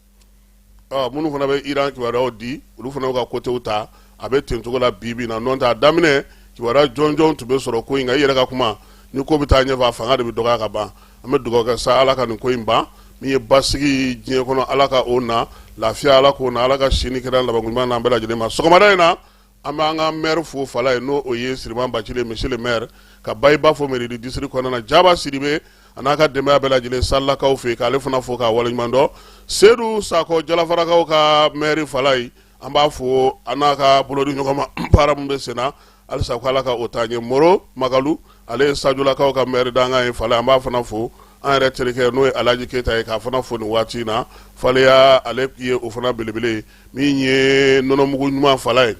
Speaker 1: Minnu fana bɛ Iran kibaruyaw di, olu fana y'u ka côtéw ta, a bɛ ten cogo la bi bi in na. N'o tɛ a daminɛ kibaruya jɔnjɔn tun bɛ sɔrɔ ko in kan. I yɛrɛ ka kuma ni ko bɛ taa ɲɛfɛ, a fanga de bɛ dɔgɔya ka ban. An bɛ dugawu kɛ sa Ala ka nin ko in ban. Min ye basigi diɲɛ kɔnɔ, Ala ka o na, lafiya Ala k'o na, Ala ka si ni kɛnɛya labanko ɲuman n'an bɛɛ lajɛlen ma. Sɔgɔmada in na, an b'an ka maire fo Falaye, n'o o ye Siriman Bacili, monsieur le maire, ka Bayiba fo mairie du district kɔnɔna na, Jaba Sidibe a n'a ka denbaya bɛɛ lajɛlen Salakaw fɛ yen, k'ale fana fo k'a waleɲuman dɔn. Sedu Sakɔ, Jalafarakaw ka maire Falaye, an b'a fo a n'a ka bolodi ɲɔgɔn ma baara min bɛ sen na halisa, ko Ala ka o taa ɲɛ. Moro Magalu, ale ye Sajolakaw ka maire dankan ye Falaye, an b'a fana fo An yɛrɛ terikɛ n'o ye Alhaji Keyita ye, k'a fana fo nin waati in na. Faleya, ale ye o fana belebele ye, min ye nɔnɔmugu ɲuman fala ye.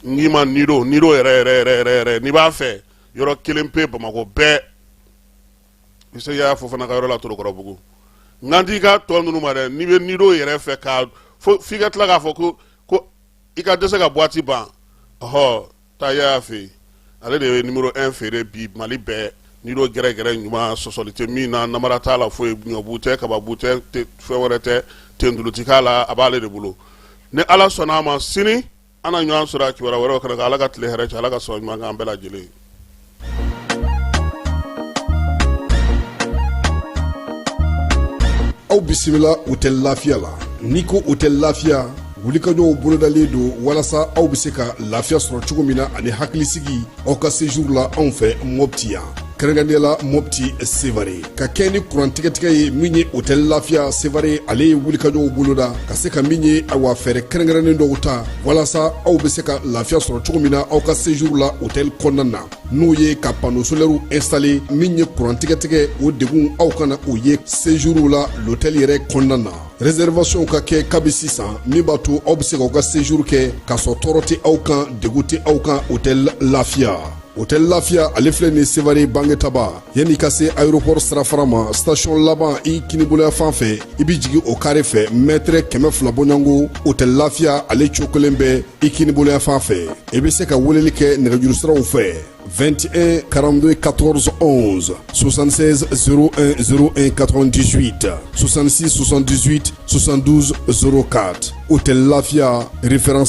Speaker 1: N k'i ma nido nido yɛrɛ yɛrɛ yɛrɛ yɛrɛ yɛrɛ, n'i b'a fɛ yɔrɔ kelen pe Bamakɔ bɛɛ, i se y'a fɔ fana ka yɔrɔ la Torokɔrɔbugu. N kan t'i ka tɔ ninnu ma dɛ. N'i bɛ nido yɛrɛ fɛ, ka fo f'i ka tila k'a fɔ ko i ka dɛsɛ ka boîte ban, ɔhɔ, taa y'a fɛ yen. Ale de ye numéro 1 feere bi Mali bɛɛ. Nido gɛrɛgɛrɛ ɲuman, sɔsɔli tɛ min na, namara t'a la foyi, ɲɔbu tɛ, kababu tɛ, fɛn wɛrɛ tɛ, tentulu ti k'a la, a b'ale de bolo. Ni Ala sɔnna a ma, sini an na ɲɔgɔn sɔrɔ a kibaruya wɛrɛw kɛnɛ kan. Ala ka tile hɛrɛ cɛ, Ala ka sɔrɔ ɲuman k'an bɛɛ lajɛlen ye.
Speaker 17: Aw bisimila Hôtel Lafiya la. N'i ko Hôtel Lafiya, wulikajɔw bolodalen don walasa aw bɛ se ka lafiya sɔrɔ cogo min na ani hakilisigi aw ka séjour la anw fɛ Mopti yan, kɛrɛnkɛrɛnnenya la Mopti Sevare. Ka kɛ ni kuran tigɛtigɛ ye, min ye Hôtel Lafiya Sevare, ale ye wulikajɔw boloda ka se ka min ye, awa, fɛɛrɛ kɛrɛnkɛrɛnnen dɔw ta walasa aw bɛ se ka lafiya sɔrɔ cogo min na aw ka séjour la hôtel kɔnɔna na, n'o ye ka panneau solaire installer. Min ye kuran tigɛtigɛ, o degun aw kana o ye séjour la l'hôtel yɛrɛ kɔnɔna na. Réservation ka kɛ kabi sisan, min b'a to aw bɛ se k'aw ka séjour kɛ k'a sɔrɔ tɔɔrɔ tɛ aw kan, degun tɛ aw kan. Hôtel Lafiya, Hôtel Lafiya, ale filɛ nin Sevare Bangetaba, yanni ka se aéroport sirafara ma, station laban i kiniboloya fan fɛ, i bɛ jigin o carré fɛ, mètre 200 bɔɲɔgɔnko, Hôtel Lafiya ale cokolen bɛ i kiniboloya fan fɛ. I bɛ se ka weleli kɛ nɛgɛjuru siraw fɛ: 21 42 14 11, 76 01 01 98, 66 78 72 04. Hôtel Lafiya, référence.